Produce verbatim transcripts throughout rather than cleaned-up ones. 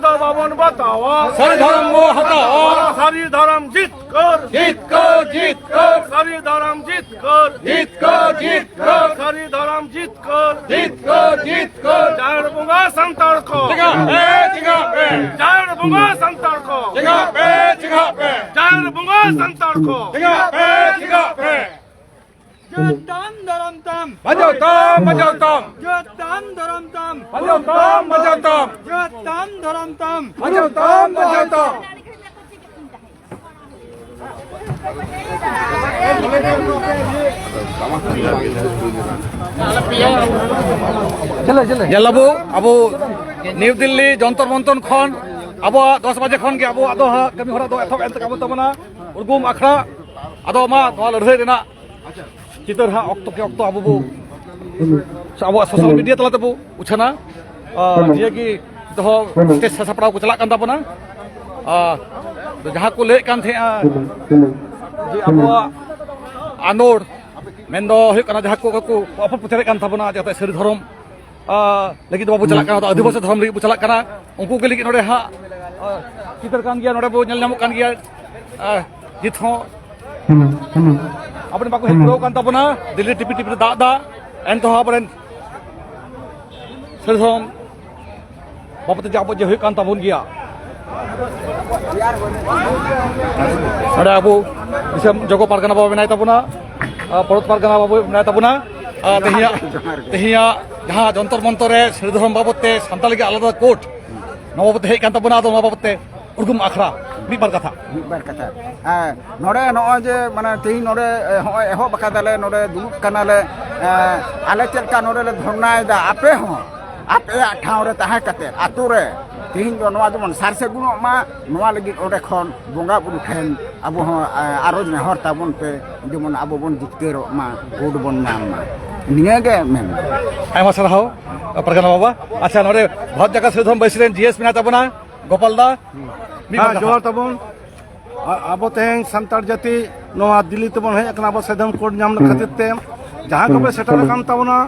ᱫᱚ ᱵᱟᱵᱚᱱ ᱵᱟᱛᱟᱣᱟ᱾ ᱥᱟᱹᱨᱤ ᱫᱷᱚᱨᱚᱢ ᱵᱚ ᱦᱟᱛᱟᱣᱟ᱾ ᱥᱟᱹᱨᱤ ᱫᱷᱚᱨᱚᱢ ᱡᱤᱛᱠᱟᱹᱨ᱾ ᱡᱤᱛᱠᱟᱹᱨ, ᱡᱤᱛᱠᱟᱹᱨ᱾ ᱥᱟᱹᱨᱤ ᱫᱷᱚᱨᱚᱢ ᱡᱤᱛᱠᱟᱹᱨ᱾ ᱡᱤᱛᱠᱟᱹᱨ, ᱡᱤᱛᱠᱟᱹᱨ᱾ ᱥᱟᱹᱨᱤ ᱫᱷᱚᱨᱚᱢ ᱡᱤᱛᱠᱟᱹᱨ᱾ ᱡᱤᱛᱠᱟᱹᱨ, ᱡᱤᱛᱠᱟᱹᱨ᱾ ᱡᱟᱦᱮᱨ ᱵᱚᱸᱜᱟ ᱥᱟᱱᱛᱟᱲ ᱠᱚ᱾ ᱪᱮᱸᱜᱷᱟᱜ ᱯᱮ, ᱪᱮᱸᱜᱷᱟᱜ ᱯᱮ᱾ ᱡᱟᱦᱮᱨ ᱵᱚᱸᱜᱟ ᱥᱟᱱᱛᱟᱲ ᱠᱚ᱾ ᱪᱮᱸᱜᱷᱟᱜ ᱯᱮ, ᱪᱮᱸᱜᱷᱟᱜ ᱯᱮ᱾ ᱡᱟᱦᱮᱨ ᱵᱚᱸᱜᱟ ᱥᱟᱱᱛᱟᱲ ᱠᱚ᱾ ᱪᱮᱸᱜᱷᱟᱜ ᱯᱮ, ᱪᱮᱸᱜᱷᱟᱜ ᱯᱮ᱾ ᱡᱟᱹᱛ ᱛᱟᱢ, ᱫᱷᱚᱨᱚᱢ ᱛᱟᱢ᱾ ᱵᱟᱧᱪᱟᱣ ᱛᱟᱢ, ᱵᱟᱧᱪᱟᱣ ᱛᱟᱢ᱾ ᱡᱟᱹᱛ ᱛᱟᱢ, ᱫᱷᱚᱨᱚᱢ ᱛᱟᱢ᱾ ᱵᱟᱧᱪᱟᱣ ᱛᱟᱢ, ᱵᱟᱧᱪᱟᱣ ᱛᱟᱢ᱾ ᱡᱟᱹᱛ ᱛᱟᱢ, ᱫᱷᱚᱨᱚᱢ ᱛᱟᱢ᱾ ᱵᱟᱧᱪᱟᱣ ᱛᱟᱢ, ᱵᱟᱧᱪᱟᱣ ᱛᱟᱢ᱾ ᱧᱮᱞ ᱟᱵᱚ, ᱟᱵᱚ ᱱᱤᱣ ᱫᱤᱞᱞᱤ ᱡᱚᱱᱛᱚᱨ ᱢᱚᱱᱛᱚᱨ ᱠᱷᱚᱱ ᱟᱵᱚᱣᱟᱜ ᱫᱚᱥ ᱵᱟᱡᱮ ᱠᱷᱚᱱ ᱜᱮ ᱟᱵᱚᱣᱟᱜ ᱫᱚ ᱦᱟᱸᱜ ᱠᱟᱹᱢᱤ ᱦᱚᱨᱟ ᱫᱚ ᱮᱛᱚᱦᱚᱵ ᱮᱱ ᱛᱟᱵᱚᱱ ᱛᱟᱵᱚᱱᱟ᱾ ᱩᱨᱜᱩᱢ ᱟᱠᱷᱲᱟ, ᱟᱫᱚ ᱢᱟ ᱱᱚᱣᱟ ᱞᱟᱹᱲᱦᱟᱹᱭ ᱨᱮᱱᱟᱜ ᱪᱤᱛᱟᱹᱨ ᱦᱟᱸᱜ ᱚᱠᱛᱚ ᱠᱮ ᱚᱠᱛᱚ ᱟᱵᱚ ᱵᱚ ᱥᱮ ᱟᱵᱚᱣᱟᱜ ᱥᱳᱥᱟᱞ ᱢᱤᱰᱤᱭᱟ ᱛᱟᱞᱟ ᱛᱮᱵᱚ ᱩᱪᱷᱟᱹᱱᱟ᱾ ᱟᱨ ᱱᱤᱭᱟᱹ ᱜᱮ ᱫᱚᱦᱚ ᱥᱴᱮᱡ ᱥᱟᱥᱟᱯᱲᱟᱣ ᱠᱚ ᱪᱟᱞᱟᱜ ᱠᱟᱱ ᱛᱟᱵᱚᱱᱟ᱾ ᱟᱨ ᱡᱟᱦᱟᱸ ᱠᱚ ᱞᱟᱹᱭᱮᱫ ᱠᱟᱱ ᱛᱟᱦᱮᱸᱜᱼᱟ ᱡᱮ ᱟᱵᱚᱣᱟᱜ ᱟᱸᱫᱳᱲ ᱢᱮᱱᱫᱚ ᱦᱩᱭᱩᱜ ᱠᱟᱱᱟ ᱡᱟᱦᱟᱸ ᱠᱚ ᱠᱚ ᱚᱯᱚ ᱯᱨᱚᱪᱟᱨᱮᱫ ᱠᱟᱱ ᱛᱟᱵᱚᱱᱟ, ᱡᱟᱛᱮ ᱥᱟᱹᱨᱤ ᱫᱷᱚᱨᱚᱢ ᱟᱨ ᱞᱟᱹᱜᱤᱫ ᱫᱚ ᱵᱟᱵᱚ ᱪᱟᱞᱟᱜ ᱠᱟᱱᱟ, ᱟᱹᱫᱤᱵᱟᱹᱥᱤ ᱫᱷᱚᱨᱚᱢ ᱞᱟᱹᱜᱤᱫ ᱵᱚ ᱪᱟᱞᱟᱜ ᱠᱟᱱᱟ᱾ ᱩᱱᱠᱩ ᱜᱮ ᱞᱟᱹᱜᱤᱫ ᱱᱚᱰᱮ ᱦᱟᱸᱜ, ᱟᱨ, ᱪᱤᱛᱟᱹᱨ ᱠᱟᱱ ᱜᱮᱭᱟ, ᱱᱚᱰᱮ ᱵᱚ ᱧᱮᱞ ᱧᱟᱢᱚᱜ ᱠᱟᱱ ᱜᱮᱭᱟ᱾ ᱟᱨ, ᱱᱤᱛ ᱦᱚᱸ ᱟᱵᱚᱨᱮᱱ ᱵᱟᱠᱚ ᱦᱮᱡ ᱯᱩᱨᱟᱹᱣ ᱠᱟᱱ ᱛᱟᱵᱚᱱᱟ, ᱫᱤᱞᱞᱤ ᱴᱤᱯᱤ ᱴᱤᱯᱤ ᱨᱮ ᱫᱟᱜ ᱫᱟ, ᱮᱱ ᱛᱮᱦᱚᱸ ᱟᱵᱚᱨᱮᱱ ᱥᱟᱹᱨᱤ ᱫᱷᱚᱨᱚᱢ ᱵᱟᱵᱚᱛ ᱛᱮ ᱡᱮ ᱟᱵᱚ ᱡᱮ ᱦᱩᱭᱩᱜ ᱠᱟᱱ ᱛᱟᱵᱚᱱ ᱜᱮᱭᱟ᱾ ᱱᱚᱰᱮ ᱟᱵᱚ ᱫᱤᱥᱚᱢ ᱡᱚᱜᱚ ᱯᱟᱨᱜᱟᱱᱟ ᱵᱟᱵᱟ ᱢᱮᱱᱟᱭ ᱛᱟᱵᱚᱱᱟ, ᱟᱨ, ᱯᱚᱱᱚᱛ ᱯᱟᱨᱜᱟᱱᱟ ᱵᱟᱵᱟ ᱢᱮᱱᱟᱭ ᱛᱟᱵᱚᱱᱟ, ᱟᱨ, ᱛᱮᱦᱮᱧᱟᱜ, ᱡᱚᱦᱟᱨ ᱜᱮ᱾ ᱛᱮᱦᱮᱧᱟᱜ ᱡᱟᱦᱟᱸ ᱡᱚᱱᱛᱚᱨ ᱢᱚᱱᱛᱚᱨ ᱨᱮ ᱥᱟᱹᱨᱤ ᱫᱷᱚᱨᱚᱢ ᱵᱟᱵᱚᱛ ᱛᱮ ᱥᱟᱱᱛᱟᱲ ᱞᱟᱹᱜᱤᱫ ᱟᱞᱟᱫᱟ ᱠᱳᱨᱴ, ᱱᱚᱣᱟ ᱵᱟᱵᱚᱛ ᱛᱮ ᱦᱮᱡ ᱠᱟᱱ ᱛᱟᱵᱚᱱᱟ, ᱟᱫᱚ ᱱᱚᱣᱟ ᱵᱟᱵᱚᱛ ᱛᱮ ᱩᱨᱜᱩᱢ ᱟᱠᱷᱲᱟ ᱢᱤᱫ ᱵᱟᱨ ᱠᱟᱛᱷᱟ᱾ ᱢᱤᱫ ᱵᱟᱨ ᱠᱟᱛᱷᱟ᱾ ᱦᱮᱸ, ᱱᱚᱰᱮ ᱱᱚᱜᱼᱚᱭ ᱡᱮ ᱢᱟᱱᱮ ᱛᱮᱦᱮᱧ ᱱᱚᱰᱮ, ᱮ, ᱦᱚᱸᱜᱼᱚᱭ ᱮᱦᱚᱵ ᱟᱠᱟᱫᱟᱞᱮ, ᱱᱚᱰᱮ ᱫᱩᱲᱩᱵ ᱠᱟᱱᱟᱞᱮ, ᱮ, ᱟᱞᱮ ᱪᱮᱫ ᱞᱮᱠᱟ ᱱᱚᱰᱮ ᱞᱮ ᱫᱷᱚᱨᱱᱟᱭᱮᱫᱟ, ᱟᱯᱮ ᱦᱚᱸ ᱟᱯᱮᱭᱟᱜ ᱴᱷᱟᱶ ᱨᱮ ᱛᱟᱦᱮᱸ ᱠᱟᱛᱮ ᱟᱛᱳ ᱨᱮ ᱛᱮᱦᱮᱧ ᱫᱚ ᱱᱚᱣᱟ ᱡᱮᱢᱚᱱ ᱥᱟᱨ ᱥᱟᱹᱜᱩᱱᱚᱜ ᱢᱟ, ᱱᱚᱣᱟ ᱞᱟᱹᱜᱤᱫ ᱚᱸᱰᱮ ᱠᱷᱚᱱ ᱵᱚᱸᱜᱟ ᱵᱩᱨᱩ ᱴᱷᱮᱱ ᱟᱵᱚ ᱦᱚᱸ, ᱮ, ᱟᱨᱚᱡᱽ ᱱᱮᱦᱚᱨ ᱛᱟᱵᱚᱱ ᱯᱮ, ᱡᱮᱢᱚᱱ ᱟᱵᱚ ᱵᱚᱱ ᱡᱤᱛᱠᱟᱹᱨᱚᱜ ᱢᱟ, ᱠᱳᱨᱴ ᱵᱚᱱ ᱧᱟᱢ ᱢᱟ, ᱱᱤᱭᱟᱹ ᱜᱮ ᱢᱮᱱ᱾ ᱟᱭᱢᱟ ᱥᱟᱨᱦᱟᱣ, ᱯᱟᱨᱜᱟᱱᱟ ᱵᱟᱵᱟ᱾ ᱟᱪᱪᱷᱟ, ᱱᱚᱰᱮ ᱵᱷᱟᱨᱚᱛ ᱡᱟᱠᱟᱛ ᱥᱟᱹᱨᱤ ᱫᱷᱚᱨᱚᱢ ᱵᱟᱹᱭᱥᱤ ᱨᱮᱱ ᱡᱤ ᱮᱥ ᱢᱮᱱᱟᱭ ᱛᱟᱵᱚᱱᱟ, ᱜᱳᱯᱟᱞ ᱫᱟ, ᱢᱤᱫ ᱵᱟᱨ ᱦᱮᱸ, ᱠᱟᱛᱷᱟ᱾ ᱡᱚᱦᱟᱨ ᱛᱟᱵᱚᱱ᱾ ᱟ-, ᱟᱵᱚ ᱛᱮᱦᱮᱧ ᱥᱟᱱᱛᱟᱲ ᱡᱟᱹᱛᱤ ᱱᱚᱣᱟ ᱫᱤᱞᱞᱤ ᱛᱮᱵᱚᱱ ᱦᱮᱡ ᱟᱠᱟᱱᱟ, ᱟᱵᱚ ᱥᱟᱹᱨᱤ ᱫᱷᱚᱨᱚᱢ ᱠᱳᱨᱴ ᱧᱟᱢ ᱠᱷᱟᱹᱛᱤᱨ ᱛᱮ᱾ ᱡᱟᱦᱟᱸᱭ ᱠᱚᱯᱮ ᱥᱮᱴᱮᱨ ᱟᱠᱟᱱ ᱛᱟᱵᱚᱱᱟ,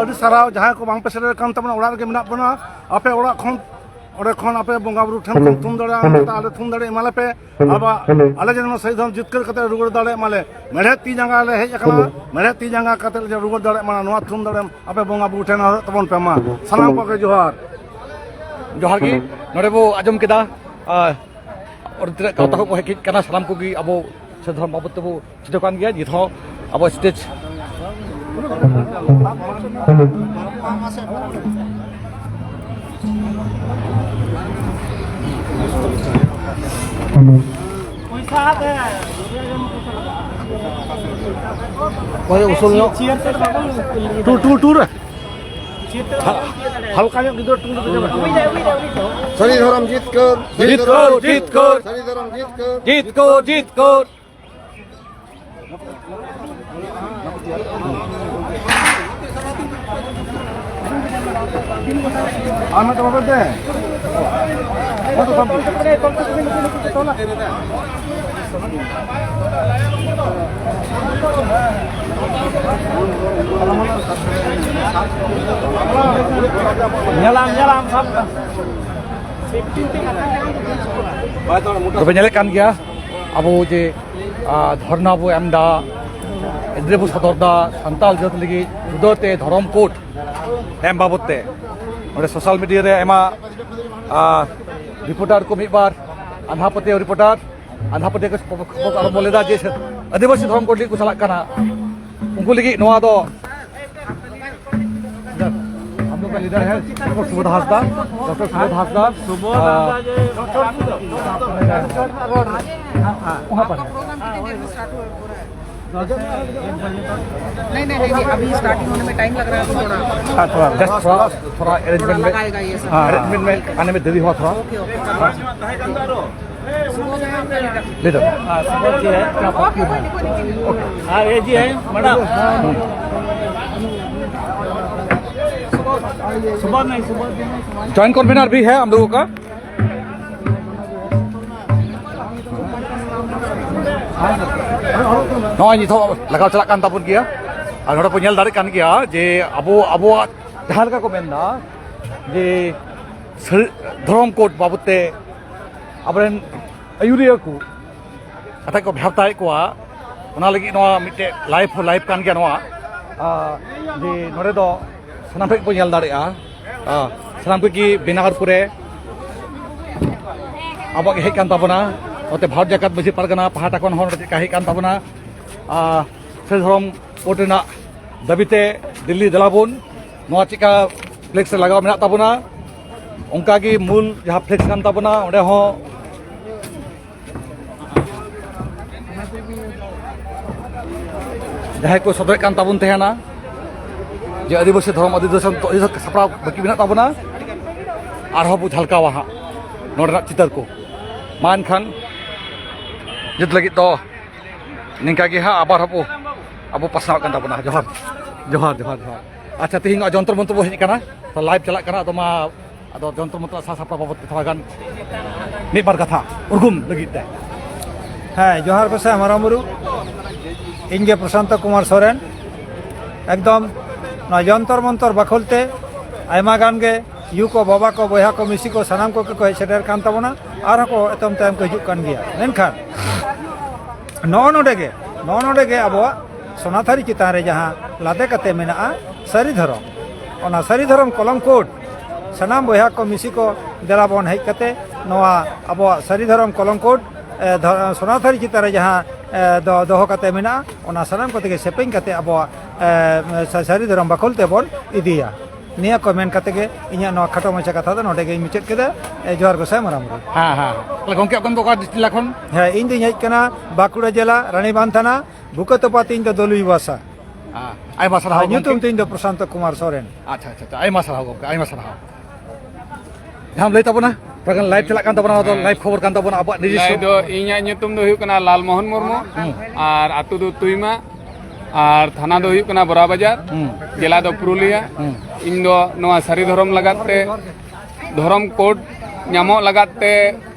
ᱟᱹᱰᱤ ᱥᱟᱨᱦᱟᱣ᱾ ᱡᱟᱦᱟᱸᱭ ᱠᱚ ᱵᱟᱝᱯᱮ ᱥᱮᱴᱮᱨ ᱟᱠᱟᱱ ᱛᱟᱵᱚᱱᱟ, ᱚᱲᱟᱜ ᱨᱮᱜᱮ ᱢᱮᱱᱟᱜ ᱵᱚᱱᱟ᱾ ᱟᱯᱮ ᱚᱲᱟᱜ ᱠᱷᱚᱱ ᱚᱸᱰᱮ ᱠᱷᱚᱱ ᱟᱯᱮ ᱵᱚᱸᱜᱟ ᱵᱩᱨᱩ ᱴᱷᱮᱱ ᱠᱷᱚᱱ ᱛᱷᱩᱢ ᱫᱟᱲᱮᱭᱟᱜᱼᱟ, ᱚᱱᱟᱛᱮ ᱟᱞᱮ ᱛᱷᱩᱢ ᱫᱟᱲᱮ ᱮᱢᱟ ᱞᱮᱯᱮ᱾ ᱟᱵᱚ, ᱟᱞᱮ ᱡᱮᱱᱚ ᱥᱟᱹᱦᱤᱫ ᱫᱷᱚᱨᱚᱢ ᱡᱤᱛᱠᱟᱹᱨ ᱠᱟᱛᱮ ᱨᱩᱣᱟᱹᱲ ᱫᱟᱲᱮᱭᱟᱜ ᱢᱟᱞᱮ᱾ ᱢᱮᱲᱦᱮᱫ ᱛᱤ ᱡᱟᱸᱜᱟ ᱞᱮ ᱦᱮᱡ ᱟᱠᱟᱱᱟ, ᱢᱮᱲᱦᱮᱫ ᱛᱤ ᱡᱟᱸᱜᱟ ᱠᱟᱛᱮ ᱞᱮ ᱨᱩᱣᱟᱹᱲ ᱫᱟᱲᱮᱭᱟᱜ ᱢᱟ, ᱱᱚᱣᱟ ᱛᱷᱩᱢ ᱫᱟᱲᱮ ᱟᱯᱮ ᱵᱚᱸᱜᱟ ᱵᱩᱨᱩ ᱴᱷᱮᱱ ᱦᱚᱨᱚᱜ ᱛᱟᱵᱚᱱ ᱯᱮ ᱢᱟ᱾ ᱥᱟᱱᱟᱢ ᱠᱚᱜᱮ ᱡᱚᱦᱟᱨ᱾ ᱡᱚᱦᱟᱨ ᱜᱮ᱾ ᱱᱚᱰᱮ ᱵᱚ ᱟᱸᱡᱚᱢ ᱠᱮᱫᱟ, ᱟᱨ ᱚᱸᱰᱮ ᱛᱤᱱᱟᱹᱜ ᱜᱟᱶᱛᱟ ᱠᱚ ᱦᱮᱡ ᱠᱟᱱᱟ, ᱥᱟᱱᱟᱢ ᱠᱚᱜᱮ ᱟᱵᱚ ᱥᱟᱹᱦᱤᱫ ᱫᱷᱚᱨᱚᱢ ᱵᱟᱵᱚᱫ ᱛᱮᱵᱚ ᱪᱷᱩᱴᱟᱹᱣ ᱠᱟᱱ ᱜᱮᱭᱟ᱾ ᱱᱤᱛ ᱦᱚᱸ ᱟᱵᱚ ᱥᱴᱮᱡᱽ᱾ ᱚᱠᱚᱭ ᱩᱥᱩᱞ ᱧᱚᱜ? ᱴᱩ, ᱴᱩ, ᱴᱩ ᱨᱮ᱾ ᱦᱟ-, ᱦᱟᱞᱠᱟ ᱧᱚᱜ ᱜᱤᱫᱽᱨᱟᱹ ᱴᱩ ᱨᱮ᱾ ᱥᱟᱹᱨᱤ ᱫᱷᱚᱨᱚᱢ ᱡᱤᱛᱠᱟᱹᱨ, ᱥᱟᱹᱨᱤ ᱫᱷᱚᱨᱚᱢ ᱡᱤᱛᱠᱟᱹᱨ, ᱥᱟᱹᱨᱤ ᱫᱷᱚᱨᱚᱢ ᱡᱤᱛᱠᱟᱹᱨ᱾ ᱡᱤᱛᱠᱟᱹᱨ, ᱡᱤᱛᱠᱟᱹᱨ᱾ ᱟᱨ ᱢᱤᱫᱴᱟᱝ ᱵᱟᱵᱮᱨ ᱫᱮ᱾ ᱧᱮᱞᱟᱢ, ᱧᱮᱞᱟᱢ, ᱥᱟᱵ ᱠᱟᱜ᱾ ᱛᱚᱵᱮ ᱧᱮᱞᱮᱫ ᱠᱟᱱ ᱜᱮᱭᱟ, ᱟᱵᱚ ᱡᱮ, ᱟ, ᱫᱷᱚᱨᱱᱟ ᱵᱚ ᱮᱢ ᱮᱫᱟ, ᱮᱱᱰᱤ ᱵᱚ ᱥᱚᱫᱚᱨ ᱮᱫᱟ, ᱥᱟᱱᱛᱟᱲ ᱡᱟᱹᱛ ᱞᱟᱹᱜᱤᱫ ᱡᱩᱫᱟᱹ ᱛᱮ ᱫᱷᱚᱨᱚᱢ ᱠᱳᱰ ᱮᱢ ᱵᱟᱵᱚᱫ ᱛᱮ᱾ ᱱᱚᱰᱮ ᱥᱳᱥᱟᱞ ᱢᱤᱰᱤᱭᱟ ᱨᱮ ᱟᱭᱢᱟ, ᱟ, ᱨᱤᱯᱳᱨᱴᱟᱨ ᱠᱚ ᱢᱤᱫ ᱵᱟᱨ ᱟᱸᱫᱷᱟ ᱯᱟᱹᱛᱭᱟᱹᱣ ᱨᱤᱯᱳᱨᱴᱟᱨ, ᱟᱸᱫᱷᱟ ᱯᱟᱹᱛᱭᱟᱹᱣ ᱠᱚ ᱠᱷᱚᱵᱚᱨ ᱠᱚ ᱟᱨᱚᱢᱵᱚ ᱞᱮᱫᱟ ᱡᱮ ᱟᱹᱫᱤᱵᱟᱹᱥᱤ ᱫᱷᱚᱨᱚᱢ ᱠᱳᱰ ᱞᱟᱹᱜᱤᱫ ᱠᱚ ᱪᱟᱞᱟᱜ ᱠᱟᱱᱟ᱾ ᱩᱱᱠᱩ ᱞᱟᱹᱜᱤᱫ ᱱᱚᱣᱟ ᱫᱚ हम लोग का लीडर है डॉक्टर सुबोध हांसदा। डॉक्टर सुबोध हांसदा, सुबोध आ, हांसदा जी। वहाँ पर है। आपका प्रोग्राम कितनी देर में स्टार्ट हो रहा है? नहीं, नहीं, नहीं, नहीं, अभी स्टार्टिंग होने में टाइम लग रहा है, तो थोड़ा हाँ, थोड़ा, जस्ट थोड़ा, थोड़ा अरेंजमेंट में, लगाएगा ये सब। हाँ, अरेंजमेंट में आने में देरी हुआ थोड़ा। Okay, okay. हाँ। सुबोध है आपका लीडर। लीडर। हाँ, सुबोध जी है। और कोई नहीं, कोई नहीं, कोई नहीं। हाँ, ये जी है, मैडम। सुबोध नहीं, सुबोध जी नहीं, सुबोध। ज्वाइंट कन्वीनर भी है हम लोगों का। ᱱᱚᱜᱼᱚᱭ ᱱᱤᱛᱚᱜ ᱞᱟᱜᱟᱣ ᱪᱟᱞᱟᱜ ᱠᱟᱱ ᱛᱟᱵᱚᱱ ᱜᱮᱭᱟ᱾ ᱟᱨ ᱱᱚᱰᱮ ᱵᱚᱱ ᱧᱮᱞ ᱫᱟᱲᱮᱭᱟᱜ ᱠᱟᱱ ᱜᱮᱭᱟ ᱡᱮ ᱟᱵᱚ, ᱟᱵᱚᱣᱟᱜ ᱡᱟᱦᱟᱸ ᱞᱮᱠᱟ ᱠᱚ ᱢᱮᱱᱫᱟ ᱡᱮ ᱥᱟᱹᱨᱤ ᱫᱷᱚᱨᱚᱢ ᱠᱳᱰ ᱵᱟᱵᱚᱫ ᱛᱮ ᱟᱵᱚᱨᱮᱱ ᱟᱹᱭᱩᱨᱤᱭᱟᱹ ᱠᱚ ᱠᱟᱛᱷᱟ ᱠᱚ ᱵᱷᱮᱵᱽᱛᱟᱭᱮᱫ ᱠᱚᱣᱟ, ᱚᱱᱟ ᱞᱟᱹᱜᱤᱫ ᱱᱚᱣᱟ ᱢᱤᱫᱴᱮᱡ ᱞᱟᱭᱤᱵᱷ ᱦᱚᱸ ᱞᱟᱭᱤᱵᱷ ᱠᱟᱱ ᱜᱮᱭᱟ ᱱᱚᱣᱟ᱾ ᱟᱨ ᱡᱮ ᱱᱚᱰᱮ ᱫᱚ ᱥᱟᱱᱟᱢ ᱴᱷᱮᱱ ᱵᱚᱱ ᱧᱮᱞ ᱫᱟᱲᱮᱭᱟᱜᱼᱟ, ᱟᱨ ᱥᱟᱱᱟᱢ ᱠᱚᱜᱮ ᱵᱮᱱᱟᱨ ᱠᱚᱨᱮ ᱟᱵᱚᱣᱟᱜ ᱜᱮ ᱦᱮᱡ ᱠᱟᱱ ᱛᱟᱵᱚᱱᱟ, ᱱᱚᱛᱮ ᱵᱷᱟᱨᱚᱛ ᱡᱟᱠᱟᱛ ᱢᱟᱹᱡᱷᱤ ᱯᱟᱨᱜᱟᱱᱟ ᱯᱟᱦᱴᱟ ᱠᱷᱚᱱ ᱦᱚᱸ ᱱᱚᱰᱮ ᱪᱮᱫᱠᱟ ᱦᱮᱡ ᱠᱟᱱ ᱛᱟᱵᱚᱱᱟ, ᱟᱨ ᱥᱟᱹᱨᱤ ᱫᱷᱚᱨᱚᱢ ᱠᱳᱰ ᱨᱮᱱᱟᱜ ᱫᱟᱹᱵᱤᱛᱮ ᱫᱤᱞᱞᱤ ᱫᱮᱞᱟ ᱵᱚᱱ, ᱱᱚᱣᱟ ᱪᱮᱫᱠᱟ ᱯᱷᱞᱮᱠᱥ ᱨᱮ ᱞᱟᱜᱟᱣ ᱢᱮᱱᱟᱜ ᱛᱟᱵᱚᱱᱟ, ᱚᱱᱠᱟᱜᱮ ᱢᱩᱞ ᱡᱟᱦᱟᱸ ᱯᱷᱞᱮᱠᱥ ᱠᱟᱱ ᱛᱟᱵᱚᱱᱟ ᱚᱸᱰᱮ ᱦᱚᱸ ᱡᱟᱦᱟᱸᱭ ᱠᱚ ᱥᱚᱫᱚᱨᱮᱫ ᱠᱟᱱ ᱛᱟᱵᱚᱱ ᱛᱟᱦᱮᱱᱟ ᱡᱮ ᱟᱹᱫᱤᱵᱟᱹᱥᱤ ᱫᱷᱚᱨᱚᱢ, ᱟᱹᱫᱤᱵᱟᱹᱥᱤ ᱫᱷᱚᱨᱚᱢ ᱥᱟᱯᱲᱟᱣ ᱵᱟᱹᱠᱤ ᱢᱮᱱᱟᱜ ᱛᱟᱵᱚᱱᱟ, ᱟᱨᱦᱚᱸ ᱵᱚ ᱡᱷᱟᱞᱠᱟᱣᱟ ᱦᱟᱸᱜ ᱱᱚᱰᱮᱱᱟᱜ ᱪᱤᱛᱟᱹᱨ ᱠᱚ᱾ ᱢᱟ ᱮᱱᱠᱷᱟᱱ ᱱᱤᱛ ᱞᱟᱹᱜᱤᱫ ᱫᱚ ᱱᱤᱝᱠᱟ ᱜᱮ ᱦᱟᱸᱜ, ᱟᱵᱟᱨ ᱦᱚᱸ ᱵᱚ ᱟᱵᱚ ᱯᱟᱥᱱᱟᱣ ᱠᱟᱱ ᱛᱟᱵᱚᱱᱟ᱾ ᱡᱚᱦᱟᱨ, ᱡᱚᱦᱟᱨ, ᱡᱚᱦᱟᱨ, ᱡᱚᱦᱟᱨ᱾ ᱟᱪᱪᱷᱟ, ᱛᱮᱦᱮᱧ ᱱᱚᱣᱟ ᱡᱚᱱᱛᱚᱨ ᱢᱚᱱᱛᱚᱨ ᱵᱚ ᱦᱮᱡ ᱟᱠᱟᱱᱟ, ᱛᱚ ᱞᱟᱭᱤᱵᱷ ᱪᱟᱞᱟᱜ ᱠᱟᱱᱟ, ᱟᱫᱚ ᱢᱟ ᱟᱫᱚ ᱡᱚᱱᱛᱚᱨ ᱢᱚᱱᱛᱚᱨ ᱥᱟᱡᱟᱣ ᱥᱟᱯᱲᱟᱣ ᱵᱟᱵᱚᱫ ᱛᱮ ᱛᱷᱚᱲᱟ ᱜᱟᱱ ᱢᱤᱫ ᱵᱟᱨ ᱠᱟᱛᱷᱟ ᱩᱨᱜᱩᱢ ᱞᱟᱹᱜᱤᱫ ᱛᱮ᱾ ᱦᱮᱸ, ᱡᱚᱦᱟᱨ ᱜᱚᱸᱥᱟᱭ ᱢᱟᱨᱟᱝ ᱵᱩᱨᱩ᱾ ᱤᱧ ᱜᱮ ᱯᱨᱚᱥᱟᱱᱛᱚ ᱠᱩᱢᱟᱨ ᱥᱚᱨᱮᱱ᱾ ᱮᱠᱫᱚᱢ ᱱᱚᱣᱟ ᱡᱚᱱᱛᱚᱨ ᱢᱚᱱᱛᱚᱨ ᱵᱟᱠᱷᱳᱞ ᱛᱮ ᱟᱭᱢᱟ ᱜᱟᱱ ᱜᱮ ᱭᱩ ᱠᱚ, ᱵᱟᱵᱟ ᱠᱚ, ᱵᱚᱭᱦᱟ ᱠᱚ, ᱢᱤᱥᱤ ᱠᱚ, ᱥᱟᱱᱟᱢ ᱠᱚᱜᱮ ᱠᱚ ᱦᱮᱡ ᱥᱮᱴᱮᱨ ᱠᱟᱱ ᱛᱟᱵᱚᱱᱟ, ᱟᱨᱦᱚᱸ ᱠᱚ ᱮᱛᱚᱢ ᱛᱟᱭᱚᱢ ᱠᱚ ᱦᱤᱡᱩᱜ ᱠᱟᱱ ᱜᱮᱭᱟ᱾ ᱢᱮᱱᱠᱷᱟᱱ ᱱᱚᱜᱼᱚ ᱱᱚᱰᱮ ᱜᱮ, ᱱᱚᱜᱼᱚ ᱱᱚᱰᱮ ᱜᱮ ᱟᱵᱚᱣᱟᱜ ᱥᱚᱱᱟᱛᱷᱟᱹᱨᱤ ᱪᱮᱛᱟᱱ ᱨᱮ ᱡᱟᱦᱟᱸ ᱞᱟᱫᱮ ᱠᱟᱛᱮ ᱢᱮᱱᱟᱜᱼᱟ ᱥᱟᱹᱨᱤ ᱫᱷᱚᱨᱚᱢ, ᱚᱱᱟ ᱥᱟᱹᱨᱤ ᱫᱷᱚᱨᱚᱢ ᱠᱚᱞᱚᱢ ᱠᱳᱰ ᱥᱟᱱᱟᱢ ᱵᱚᱭᱦᱟ ᱠᱚ ᱢᱤᱥᱤ ᱠᱚ ᱫᱮᱞᱟ ᱵᱚᱱ ᱦᱮᱡ ᱠᱟᱛᱮ ᱱᱚᱣᱟ ᱟᱵᱚᱣᱟᱜ ᱥᱟᱹᱨᱤ ᱫᱷᱚᱨᱚᱢ ᱠᱚᱞᱚᱢ ᱠᱳᱰ, ᱮ, ᱫᱷᱚ-, ᱥᱚᱱᱟᱛᱷᱟᱹᱨᱤ ᱪᱮᱛᱟᱱ ᱨᱮ ᱡᱟᱦᱟᱸ, ᱮ, ᱫᱚ-, ᱫᱚᱦᱚ ᱠᱟᱛᱮ ᱢᱮᱱᱟᱜᱼᱟ, ᱚᱱᱟ ᱥᱟᱱᱟᱢ ᱠᱚᱛᱮ ᱜᱮ ᱥᱮᱯᱮᱧ ᱠᱟᱛᱮ ᱟᱵᱚᱣᱟᱜ, ᱮ, ᱥᱟ-, ᱥᱟᱹᱨᱤ ᱫᱷᱚᱨᱚᱢ ᱵᱟᱠᱷᱳᱞ ᱛᱮᱵᱚᱱ ᱤᱫᱤᱭᱟ᱾ ᱱᱤᱭᱟᱹ ᱠᱚ ᱢᱮᱱ ᱠᱟᱛᱮ ᱜᱮ ᱤᱧᱟᱹᱜ ᱱᱚᱣᱟ ᱠᱷᱟᱴᱚ ᱢᱟᱪᱷᱟ ᱠᱟᱛᱷᱟ ᱫᱚ ᱱᱚᱰᱮ ᱜᱮᱧ ᱢᱩᱪᱟᱹᱫ ᱠᱮᱫᱟ᱾ ᱮ, ᱡᱚᱦᱟᱨ ᱜᱚᱸᱥᱟᱭ ᱢᱟᱨᱟᱝ ᱵᱩᱨᱩ᱾ ᱦᱮᱸ, ᱦᱮᱸ᱾ ᱛᱟᱦᱞᱮ ᱜᱚᱢᱠᱮ, ᱟᱵᱮᱱ ᱫᱚ ᱚᱠᱟ ᱰᱤᱥᱴᱨᱤᱠᱴ ᱡᱮᱞᱟ ᱠᱷᱚᱱ? ᱦᱮᱸ, ᱤᱧ ᱫᱩᱧ ᱦᱮᱡ ᱠᱟᱱᱟ ᱵᱟᱸᱠᱩᱲᱟ ᱡᱮᱞᱟ, ᱨᱟᱱᱤᱵᱟᱸᱫᱷ ᱛᱷᱟᱱᱟ, ᱵᱷᱩᱠᱟᱹ ᱛᱚᱯᱟ ᱛᱤᱧ ᱫᱚ ᱫᱚᱞᱩᱭ ᱵᱟᱥᱟ᱾ ᱦᱮᱸ, ᱟᱭᱢᱟ ᱥᱟᱨᱦᱟᱣ ᱟᱨ ᱧᱩᱛᱩᱢ ᱜᱚᱢᱠᱮ᱾ ᱛᱤᱧ ᱫᱚ ᱯᱨᱚᱥᱟᱱᱛᱚ ᱠᱩᱢᱟᱨ ᱥᱚᱨᱮᱱ᱾ ᱟᱪᱪᱷᱟ, ᱟᱪᱪᱷᱟ, ᱟᱪᱪᱷᱟ, ᱟᱭᱢᱟ ᱥᱟᱨᱦᱟᱣ ᱜᱚᱢᱠᱮ, ᱟᱭᱢᱟ ᱥᱟᱨᱦᱟᱣ᱾ ᱡᱟᱦᱟᱸᱢ ᱞᱟᱹᱭ ᱛᱟᱵᱚᱱᱟ, ᱛᱷᱚᱲᱟ ᱜᱟᱱ ᱞᱟᱭᱤᱵᱷ ᱪᱟᱞᱟᱜ ᱠᱟᱱ ᱛᱟᱵᱚᱱᱟ, ᱚᱱᱟ ᱫᱚ ᱦᱮᱸ᱾ ᱞᱟᱭᱤᱵᱷ ᱠᱷᱚᱵᱚᱨ ᱠᱟᱱ ᱛᱟᱵᱚᱱᱟ, ᱟᱵᱚᱣᱟᱜ ᱱᱤᱡᱮᱥᱥᱚ᱾ ᱞᱟᱭᱤᱵᱷ ᱫᱚ ᱤᱧᱟᱹᱜ ᱧᱩᱛᱩᱢ ᱫᱚ ᱦᱩᱭᱩᱜ ᱠᱟᱱᱟ ᱞᱟᱞ ᱢᱳᱦᱚᱱ ᱢᱩᱨᱢᱩ, ᱦᱩᱸ᱾ ᱟᱨ ᱟᱹᱛᱩ ᱫᱚ ᱛᱩᱭᱢᱟ, ᱟᱨ ᱛᱷᱟᱱᱟ ᱫᱚ ᱦᱩᱭᱩᱜ ᱠᱟᱱᱟ ᱵᱚᱨᱟ ᱵᱟᱡᱟᱨ, ᱦᱩᱸ᱾ ᱡᱮᱞᱟ ᱫᱚ ᱯᱩᱨᱩᱞᱤᱭᱟ᱾ ᱦᱩᱸ᱾ ᱤᱧ ᱫᱚ ᱱᱚᱣᱟ ᱥᱟᱹᱨᱤ ᱫᱷᱚᱨᱚᱢ ᱞᱟᱜᱟᱫ ᱛᱮ, ᱫᱷᱚᱨᱚᱢ ᱠᱳᱰ ᱧᱟᱢᱚᱜ ᱞᱟᱜᱟᱫ ᱛᱮ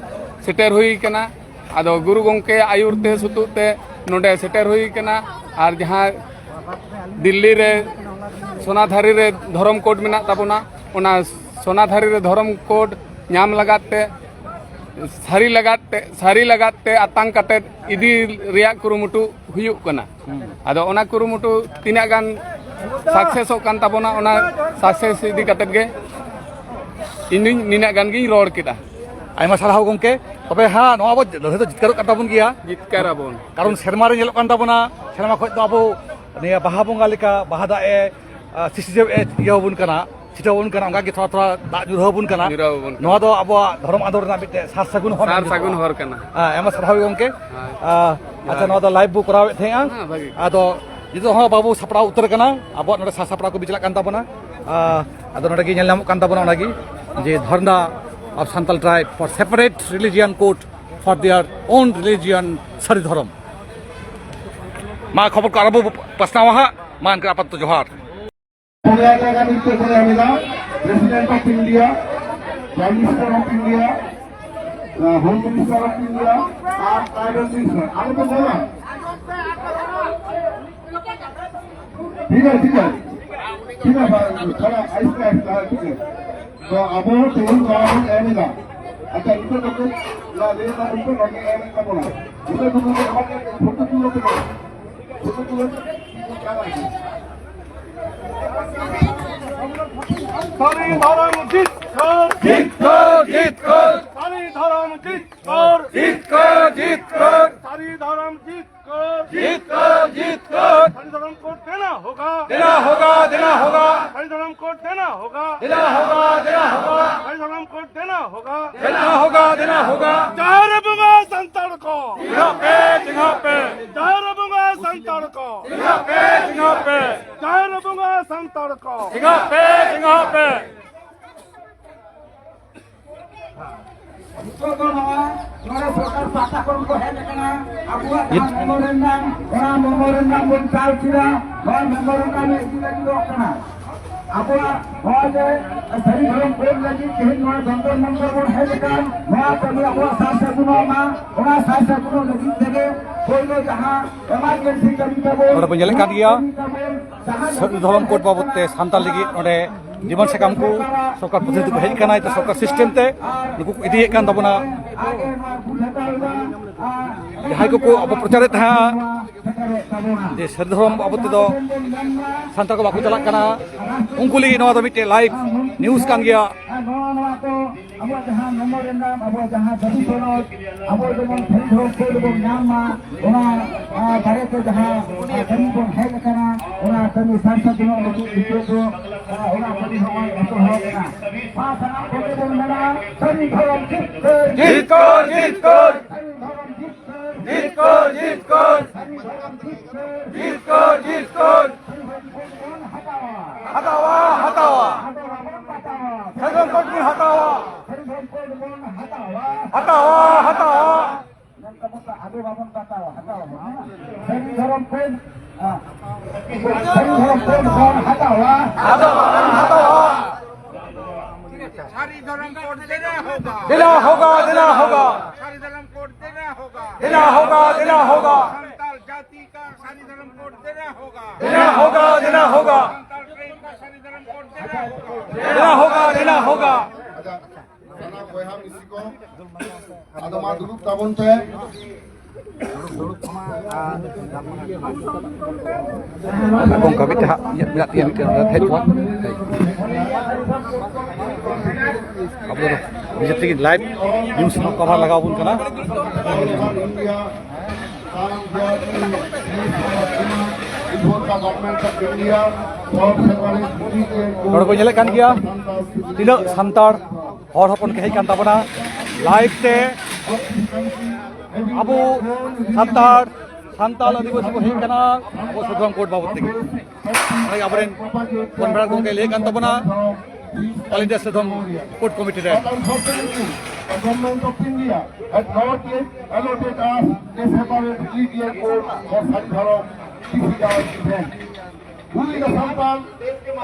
ᱥᱮᱴᱮᱨ ᱦᱩᱭ ᱠᱟᱱᱟ᱾ ᱟᱫᱚ ᱜᱩᱨᱩ ᱜᱚᱢᱠᱮᱭᱟᱜ ᱟᱹᱭᱩᱨ ᱛᱮ, ᱥᱩᱛᱩᱜ ᱛᱮ ᱱᱚᱰᱮ ᱥᱮᱴᱮᱨ ᱦᱩᱭ ᱠᱟᱱᱟ᱾ ᱟᱨ ᱡᱟᱦᱟᱸ ᱫᱤᱞᱞᱤ ᱨᱮ ᱥᱚᱱᱟᱛᱷᱟᱹᱨᱤ ᱨᱮ ᱫᱷᱚᱨᱚᱢ ᱠᱳᱰ ᱢᱮᱱᱟᱜ ᱛᱟᱵᱚᱱᱟ, ᱚᱱᱟ ᱥᱚᱱᱟᱛᱷᱟᱹᱨᱤ ᱨᱮ ᱫᱷᱚᱨᱚᱢ ᱠᱳᱰ ᱧᱟᱢ ᱞᱟᱜᱟᱫ ᱛᱮ, ᱥᱟᱹᱨᱤ ᱞᱟᱜᱟᱫ ᱛᱮ, ᱥᱟᱹᱨᱤ ᱞᱟᱜᱟᱫ ᱛᱮ ᱟᱛᱟᱝ ᱠᱟᱛᱮ ᱤᱫᱤ ᱨᱮᱭᱟᱜ ᱠᱩᱨᱩᱢᱩᱴᱩ ᱦᱩᱭᱩᱜ ᱠᱟᱱᱟ᱾ ᱟᱫᱚ ᱚᱱᱟ ᱠᱩᱨᱩᱢᱩᱴᱩ ᱛᱤᱱᱟᱹᱜ ᱜᱟᱱ ᱥᱟᱠᱥᱮᱥᱚᱜ ᱠᱟᱱ ᱛᱟᱵᱚᱱᱟ, ᱚᱱᱟ ᱥᱟᱠᱥᱮᱥ ᱤᱫᱤ ᱠᱟᱛᱮ ᱜᱮ ᱤᱧ ᱱᱤᱱᱟᱹᱜ ᱜᱟᱱ ᱜᱤᱧ ᱨᱚᱲ ᱠᱮᱫᱟ᱾ ᱟᱭᱢᱟ ᱥᱟᱨᱦᱟᱣ ᱜᱚᱢᱠᱮ᱾ ᱛᱚᱵᱮ ᱦᱟᱸ, ᱱᱚᱣᱟ ᱟᱵᱚ ᱞᱟᱹᱲᱦᱟᱹᱭ ᱫᱚ ᱡᱤᱛᱠᱟᱹᱨᱚᱜ ᱠᱟᱱ ᱛᱟᱵᱚᱱ ᱜᱮᱭᱟ᱾ ᱡᱤᱛᱠᱟᱹᱨ ᱟᱵᱚᱱ᱾ ᱠᱟᱨᱚᱱ ᱥᱮᱨᱢᱟ ᱨᱮ ᱧᱮᱞᱚᱜ ᱠᱟᱱ ᱛᱟᱵᱚᱱᱟ, ᱥᱮᱨᱢᱟ ᱠᱷᱚᱱ ᱫᱚ ᱟᱵᱚ ᱱᱤᱭᱟᱹ ᱵᱟᱦᱟ ᱵᱚᱸᱜᱟ ᱞᱮᱠᱟ ᱵᱟᱦᱟ ᱫᱟᱜ ᱮ, ᱟ, ᱥᱤᱥᱤᱨᱡᱟᱹᱣ ᱮ ᱤᱭᱟᱹ ᱟᱵᱚᱱ ᱠᱟᱱᱟ, ᱪᱷᱤᱴᱟᱹᱣ ᱟᱵᱚᱱ ᱠᱟᱱᱟ, ᱚᱱᱠᱟ ᱜᱮ ᱛᱷᱚᱲᱟ ᱛᱷᱚᱲᱟ ᱫᱟᱜ ᱧᱩᱨᱦᱟᱹ ᱟᱵᱚᱱ ᱠᱟᱱᱟ᱾ ᱧᱩᱨᱦᱟᱹ ᱟᱵᱚᱱ ᱠᱟᱱᱟ᱾ ᱱᱚᱣᱟ ᱫᱚ ᱟᱵᱚᱣᱟᱜ ᱫᱷᱚᱨᱚᱢ ᱟᱸᱫᱳᱲ ᱨᱮᱱᱟᱜ ᱢᱤᱫᱴᱮᱱ ᱥᱟᱨ ᱥᱟᱹᱜᱩᱱ ᱦᱚᱨ ᱥᱟᱨ ᱢᱮᱱ ᱥᱟᱹᱜᱩᱱ ᱜᱟᱱᱚᱜᱼᱟ᱾ ᱦᱚᱨ ᱠᱟᱱᱟ᱾ ᱟ, ᱟᱭᱢᱟ ᱥᱟᱨᱦᱟᱣ ᱜᱮ ᱜᱚᱢᱠᱮ᱾ ᱦᱳᱭ᱾ ᱟ, ᱟᱪᱪᱷᱟ, ᱡᱚᱦᱟᱨ᱾ ᱱᱚᱣᱟ ᱫᱚ ᱞᱟᱭᱤᱵᱷ ᱵᱚ ᱠᱚᱨᱟᱣᱮᱫ ᱛᱟᱦᱮᱸᱜᱼᱟ᱾ ᱦᱮᱸ, ᱵᱷᱟᱹᱜᱤ᱾ ᱟᱫᱚ ᱱᱤᱛᱚᱜ ᱦᱚᱸ ᱵᱟᱵᱚ ᱥᱟᱯᱲᱟᱣ ᱩᱛᱟᱹᱨ ᱠᱟᱱᱟ, ᱟᱵᱚᱣᱟᱜ ᱱᱚᱰᱮ ᱥᱟᱡᱟᱣ ᱥᱟᱯᱲᱟᱣ ᱠᱚ ᱵᱤᱪᱟᱞᱟᱜ ᱠᱟᱱ ᱛᱟᱵᱚᱱᱟ᱾ ᱟ, ᱟᱫᱚ ᱱᱚᱰᱮ ᱜᱮ ᱧᱮᱞ ᱧᱟᱢᱚᱜ ᱠᱟᱱ ᱛᱟᱵᱚᱱᱟ ᱚᱱᱟᱜᱮ, ᱡᱮ ᱫᱷᱟᱨᱱᱟ of Santal tribe for separate religion code for their own religion, ᱥᱟᱹᱨᱤ ᱫᱷᱚᱨᱚᱢ᱾ ᱢᱟ ᱠᱷᱚᱵᱚᱨ ᱠᱚ ᱟᱨᱚ ᱵᱚ ᱯᱟᱥᱱᱟᱣᱟ ᱦᱟᱸᱜ᱾ ᱢᱟ ᱮᱱᱠᱷᱟᱱ ᱟᱯᱟᱛᱚᱛᱚ ᱡᱚᱦᱟᱨ᱾ ᱯᱩᱱᱭᱟ ᱡᱟᱭᱜᱟ ᱱᱤᱛᱚᱜ ᱠᱚ ᱮᱢ ᱮᱫᱟ, President of India, Prime Minister of India, uh, Home Minister of India, R Tribal Minister᱾ ᱟᱞᱚ ᱯᱮ ᱫᱟᱹᱲᱟ᱾ ᱴᱷᱤᱠ ᱟᱪᱷᱮ, ᱴᱷᱤᱠ ᱟᱪᱷᱮ᱾ ᱴᱷᱤᱠ ᱟᱪᱷᱮ, ᱛᱷᱚᱲᱟ ᱟᱥᱛᱮ ᱟᱥᱛᱮ, ᱦᱮᱸ, ᱴᱷᱤᱠ ᱟᱪᱷᱮ᱾ ᱛᱚ ᱟᱵᱚ ᱛᱮᱦᱮᱧ ᱱᱚᱣᱟ ᱵᱚᱱ ᱮᱢ ᱮᱫᱟ᱾ ᱟᱪᱪᱷᱟ, ᱱᱤᱛᱚᱜ ᱫᱚ ᱠᱟᱹᱡ ᱱᱚᱣᱟ ᱞᱟᱹᱭ ᱨᱮᱱᱟᱜ ᱩᱱᱠᱩ ᱱᱚᱰᱮ ᱮᱢ ᱮᱫ ᱛᱟᱵᱚᱱᱟ᱾ ᱱᱤᱛᱚᱜ ᱫᱚ ᱱᱚᱰᱮ ᱮᱢ ᱮᱫ ᱯᱷᱳᱴᱳ ᱛᱩᱞᱟᱹᱣ ᱯᱮ᱾ ᱯᱷᱳᱴᱳ ᱛᱩᱞᱟᱹᱣ ᱯᱮ᱾ ᱥᱟᱹᱨᱤ ᱫᱷᱚᱨᱚᱢ ᱡᱤᱛᱠᱟᱹᱨ᱾ ᱡᱤᱛᱠᱟᱹᱨ, ᱡᱤᱛᱠᱟᱹᱨ᱾ ᱥᱟᱹᱨᱤ ᱫᱷᱚᱨᱚᱢ ᱡᱤᱛᱠᱟᱹᱨ᱾ ᱡᱤᱛᱠᱟᱹᱨ, ᱡᱤᱛᱠᱟᱹᱨ᱾ ᱥᱟᱹᱨᱤ ᱫᱷᱚᱨᱚᱢ ᱡᱤᱛᱠᱟᱹᱨ᱾ ᱡᱤᱛᱠᱟᱹᱨ, ᱡᱤᱛᱠᱟᱹᱨ᱾ ᱥᱟᱹᱨᱤ ᱫᱷᱚᱨᱚᱢ ᱠᱳᱰ ᱫᱮᱱᱟ ᱦᱳᱜᱟ᱾ ᱫᱮᱱᱟ ᱦᱳᱜᱟ, ᱫᱮᱱᱟ ᱦᱳᱜᱟ᱾ ᱥᱟᱹᱨᱤ ᱫᱷᱚᱨᱚᱢ ᱠᱳᱰ ᱫᱮᱱᱟ ᱦᱳᱜᱟ᱾ ᱫᱮᱱᱟ ᱦᱳᱜᱟ, ᱫᱮᱱᱟ ᱦᱳᱜᱟ᱾ ᱥᱟᱹᱨᱤ ᱫᱷᱚᱨᱚᱢ ᱠᱳᱰ ᱫᱮᱱᱟ ᱦᱳᱜᱟ᱾ ᱫᱮᱱᱟ ᱦᱳᱜᱟ, ᱫᱮᱱᱟ ᱦᱳᱜᱟ᱾ ᱡᱟᱦᱮᱨ ᱵᱚᱸᱜᱟ ᱥᱟᱱᱛᱟᱲ ᱠᱚ᱾ ᱪᱮᱸᱜᱷᱟᱜ ᱯᱮ, ᱪᱮᱸᱜᱷᱟᱜ ᱯᱮ᱾ ᱡᱟᱦᱮᱨ ᱵᱚᱸᱜᱟ ᱥᱟᱱᱛᱟᱲ ᱠᱚ᱾ ᱪᱮᱸᱜᱷᱟᱜ ᱯᱮ, ᱪᱮᱸᱜᱷᱟᱜ ᱯᱮ᱾ ᱡᱟᱦᱮᱨ ᱵᱚᱸᱜᱟ ᱥᱟᱱᱛᱟᱲ ᱠᱚ᱾ ᱪᱮᱸᱜᱷᱟᱜ ᱯᱮ, ᱪᱮᱸᱜᱷᱟᱜ ᱯᱮ᱾ ᱱᱤᱛᱚᱜ ᱫᱚ ᱱᱚᱣᱟ ᱱᱚᱰᱮ ᱥᱚᱨᱠᱟᱨ ᱯᱟᱦᱴᱟ ᱠᱷᱚᱱ ᱠᱚ ᱦᱮᱡ ᱟᱠᱟᱱᱟ, ᱟᱵᱚᱣᱟᱜ ᱡᱟᱦᱟᱸ ᱢᱮᱢᱳᱨᱮᱱᱰᱟᱢ, ᱚᱱᱟ ᱢᱮᱢᱳᱨᱮᱱᱰᱟᱢ ᱵᱚᱱ ᱪᱟᱞ ᱠᱮᱫᱟ᱾ ᱱᱚᱣᱟ ᱢᱮᱢᱳᱨᱮᱱᱰᱟᱢ ᱤᱫᱤ ᱞᱟᱹᱜᱤᱫᱚᱜ ᱠᱟᱱᱟ᱾ ᱟᱵᱚᱣᱟᱜ ᱱᱚᱣᱟ ᱡᱮ ᱥᱟᱹᱨᱤ ᱫᱷᱚᱨᱚᱢ ᱠᱳᱰ ᱞᱟᱹᱜᱤᱫ ᱛᱮᱦᱮᱧ ᱱᱚᱣᱟ ᱡᱚᱱᱛᱚᱨ ᱢᱚᱱᱛᱚᱨ ᱵᱚᱱ ᱦᱮᱡ ᱟᱠᱟᱱ, ᱱᱚᱣᱟ ᱠᱟᱹᱢᱤ ᱟᱵᱚᱣᱟᱜ ᱥᱟᱨ ᱥᱟᱹᱜᱩᱱᱚᱜ ᱢᱟ, ᱚᱱᱟ ᱥᱟᱨ ᱥᱟᱹᱜᱩᱱᱚᱜ ᱞᱟᱹᱜᱤᱫ ᱛᱮᱜᱮ ᱯᱳᱭᱞᱳ ᱡᱟᱦᱟᱸ ᱮᱢᱟᱨᱡᱮᱱᱥᱤ ᱠᱟᱹᱢᱤ ᱛᱟᱵᱚᱱ, ᱱᱚᱰᱮ ᱵᱚᱱ ᱧᱮᱞᱮᱫ ᱠᱟᱱ ᱜᱮᱭᱟ, ᱠᱟᱹᱢᱤ ᱛᱟᱵᱚᱱ, ᱡᱟᱦᱟᱸ ᱥᱟᱹᱨᱤ ᱫᱷᱚᱨᱚᱢ ᱠᱳᱰ ᱵᱟᱵᱚᱫ ᱛᱮ ᱥᱟᱱᱛᱟᱲ ᱞᱟᱹᱜᱤᱫ ᱱᱚᱰᱮ ᱰᱤᱢᱟᱱᱰ ᱥᱟᱠᱟᱢ ᱠᱚ ᱥᱚᱨᱠᱟᱨ ᱯᱨᱚᱛᱤᱱᱤᱫᱷᱤ ᱠᱚ ᱦᱮᱡ ᱟᱠᱟᱱᱟ, ᱛᱚ ᱥᱚᱨᱠᱟᱨ ᱥᱤᱥᱴᱮᱢ ᱛᱮ ᱱᱩᱠᱩ ᱠᱚ ᱤᱫᱤᱭᱮᱫ ᱠᱟᱱ ᱛᱟᱵᱚᱱᱟ᱾ ᱡᱟᱦᱟᱸᱭ ᱠᱚᱠᱚ ᱚᱯᱚᱯᱨᱚᱪᱟᱨᱮᱫ ᱛᱟᱦᱮᱸᱫ, ᱡᱮ ᱥᱟᱹᱨᱤ ᱫᱷᱚᱨᱚᱢ ᱵᱟᱵᱚᱫ ᱛᱮᱫᱚ ᱥᱟᱱᱛᱟᱲ ᱠᱚ ᱵᱟᱠᱚ ᱪᱟᱞᱟᱜ ᱠᱟᱱᱟ, ᱩᱱᱠᱩ ᱞᱟᱹᱜᱤᱫ ᱱᱚᱣᱟ ᱫᱚ ᱢᱤᱫᱴᱮᱱ ᱞᱟᱭᱤᱵᱷ ᱱᱤᱭᱩᱡᱽ ᱠᱟᱱ ᱜᱮᱭᱟ᱾ ᱟᱨ ᱱᱚᱣᱟ, ᱱᱚᱣᱟ ᱠᱚ ᱟᱵᱚᱣᱟᱜ ᱡᱟᱦᱟᱸ ᱢᱮᱢᱳᱨᱮᱱᱰᱟᱢ, ᱟᱵᱚᱣᱟᱜ ᱡᱟᱦᱟᱸ ᱫᱟᱹᱵᱤ ᱥᱚᱱᱚᱫ, ᱟᱵᱚ ᱡᱮᱢᱚᱱ ᱥᱟᱹᱨᱤ ᱫᱷᱚᱨᱚᱢ ᱠᱳᱰ ᱵᱚᱱ ᱧᱟᱢ ᱢᱟ, ᱚᱱᱟ, ᱟᱨ, ᱵᱟᱨᱮᱛᱮ ᱡᱟᱦᱟᱸ, ᱟᱨ, ᱠᱟᱹᱢᱤ ᱵᱚᱱ ᱦᱮᱡ ᱟᱠᱟᱱᱟ, ᱚᱱᱟ ᱠᱟᱹᱢᱤ ᱥᱟᱨ ᱥᱟᱹᱜᱩᱱᱚᱜ ᱞᱟᱹᱜᱤᱫ ᱱᱤᱛᱚᱜ ᱫᱚ, ᱟᱨ, ᱚᱱᱟ ᱠᱟᱹᱢᱤ ᱦᱚᱸ ᱮᱛᱚᱦᱚᱵ ᱮᱱᱟ᱾ ᱢᱟ ᱥᱟᱱᱟᱢ ᱠᱚᱜᱮ ᱵᱚᱱ ᱢᱮᱱᱟ, ᱥᱟᱹᱨᱤ ᱫᱷᱚᱨᱚᱢ ᱡᱤᱛᱠᱟᱹᱨ! ᱡᱤᱛᱠᱟᱹᱨ, ᱡᱤᱛᱠᱟᱹᱨ! ᱥᱟᱹᱨᱤ ᱫᱷᱚᱨᱚᱢ ᱡᱤᱛᱠᱟᱹᱨ! ᱡᱤᱛᱠᱟᱹᱨ, ᱡᱤᱛᱠᱟᱹᱨ! ᱥᱟᱹᱨᱤ ᱫᱷᱚᱨᱚᱢ ᱡᱤᱛᱠᱟᱹᱨ! ᱡᱤᱛᱠᱟᱹᱨ, ᱡᱤᱛᱠᱟᱹᱨ! ᱥᱟᱹᱨᱤ ᱫᱷᱚᱨᱚᱢ ᱠᱳᱰ ᱵᱚᱱ ᱦᱟᱛᱟᱣᱟ! ᱦᱟᱛᱟᱣᱟ, ᱦᱟᱛᱟᱣᱟ! ᱟᱫᱚ ᱵᱟᱵᱚᱱ ᱵᱟᱛᱟᱣᱟ! ᱥᱟᱹᱨᱤ ᱫᱷᱚᱨᱚᱢ ᱠᱳᱰ ᱵᱚᱱ ᱦᱟᱛᱟᱣᱟ! ᱥᱟᱹᱨᱤ ᱫᱷᱚᱨᱚᱢ ᱠᱳᱰ ᱵᱚᱱ ᱦᱟᱛᱟᱣᱟ! ᱦᱟᱛᱟᱣᱟ, ᱦᱟᱛᱟᱣᱟ! ᱢᱮᱱ ᱛᱟᱵᱚᱱ ᱯᱮ, ᱟᱫᱚ ᱵᱟᱵᱚᱱ ᱵᱟᱛᱟᱣᱟ, ᱦᱟᱛᱟᱣᱟ ᱵᱚᱱ᱾ ᱥᱟᱹᱨᱤ ᱫᱷᱚᱨᱚᱢ ᱠᱳᱰ, ᱟ, ᱥᱟᱹᱨᱤ ᱫᱷᱚᱨᱚᱢ ᱠᱳᱰ ᱵᱚᱱ ᱦᱟᱛᱟᱣᱟ! ᱟᱫᱚ ᱵᱟᱵᱚᱱ ᱦᱟᱛᱟᱣᱟ! सारी धर्म कोड देना होगा। देना होगा, देना होगा। सारी धर्म कोड देना होगा। देना होगा, देना होगा। संताल जाति का सारी धर्म कोड देना होगा। देना होगा, देना होगा। संताल ट्रेन का सारी धर्म कोड देना होगा। देना होगा, देना होगा। ᱥᱟᱱᱟᱢ ᱵᱚᱭᱦᱟ ᱢᱤᱥᱤ ᱠᱚ, ᱟᱫᱚ ᱢᱟ ᱫᱩᱲᱩᱵ ᱛᱟᱵᱚᱱ ᱯᱮ᱾ ᱚᱱᱠᱟ ᱢᱤᱫᱴᱮᱱ ᱦᱟᱸᱜ ᱤᱧᱟᱹᱜ ᱢᱮᱱᱟᱜ ᱛᱤᱧᱟᱹ ᱢᱤᱫᱴᱮᱱ ᱚᱸᱰᱮ ᱯᱷᱮᱡᱽ ᱠᱚᱣᱟ᱾ ᱟᱵᱚ ᱫᱚ ᱱᱤᱡᱮ ᱛᱮᱜᱮ ᱞᱟᱭᱤᱵᱷ ᱱᱤᱭᱩᱡᱽ ᱦᱚᱸ ᱠᱚᱵᱷᱟᱨ ᱞᱟᱜᱟᱣ ᱟᱵᱚᱱ ᱠᱟᱱᱟ᱾ ᱱᱚᱰᱮ ᱠᱚ ᱧᱮᱞᱮᱫ ᱠᱟᱱ ᱜᱮᱭᱟ ᱛᱤᱱᱟᱹᱜ ᱥᱟᱱᱛᱟᱲ ᱦᱚᱲ ᱦᱚᱯᱚᱱ ᱠᱚ ᱦᱮᱡ ᱠᱟᱱ ᱛᱟᱵᱚᱱᱟ ᱞᱟᱭᱤᱵᱷ ᱛᱮ᱾ ᱟᱵᱚ ᱥᱟᱱᱛᱟᱲ, ᱥᱟᱱᱛᱟᱲ ᱟᱹᱫᱤᱵᱟᱹᱥᱤ ᱠᱚ ᱦᱮᱡ ᱠᱟᱱᱟ ᱟᱵᱚ ᱥᱟᱹᱫᱷᱩ ᱨᱟᱢ ᱠᱳᱰ ᱵᱟᱵᱚᱫ ᱛᱮᱜᱮ᱾ ᱱᱚᱜᱼᱚᱭ ᱟᱵᱚᱨᱮᱱ ᱵᱚᱱ ᱵᱮᱲᱟ ᱜᱚᱢᱠᱮ ᱞᱟᱹᱭ ᱠᱟᱱ ᱛᱟᱵᱚᱱᱟ, All India Sadhu Ram code committee ᱨᱮᱱ᱾ Unfortunately, the government of India had not yet allotted us a separate religion code for Sari Dharam. This is our event. We the Santal,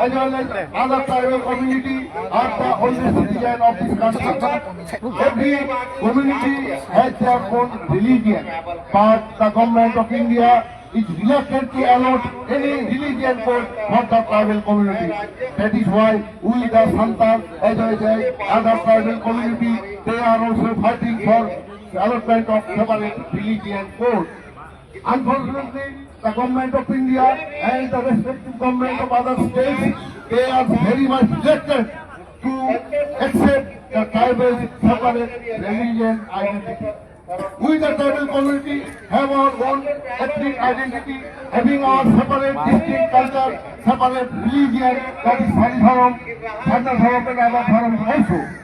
as well as other tribal community, are the only citizen of this country. Every community has their own religion, but the government of India is reluctant to allot any religion code for the tribal community. That is why we, the Santal, as well as other tribal community, they are also fighting for allotment of separate religion code. Unfortunately, the government of India and the respective government of other states, they are very much reluctant to accept the tribal separate religion identity. We, the tribal community, have our own ethnic identity, having our separate distinct culture, separate religion, that is Sari Dhorom, Sarna Dhorom and other Dhorom also.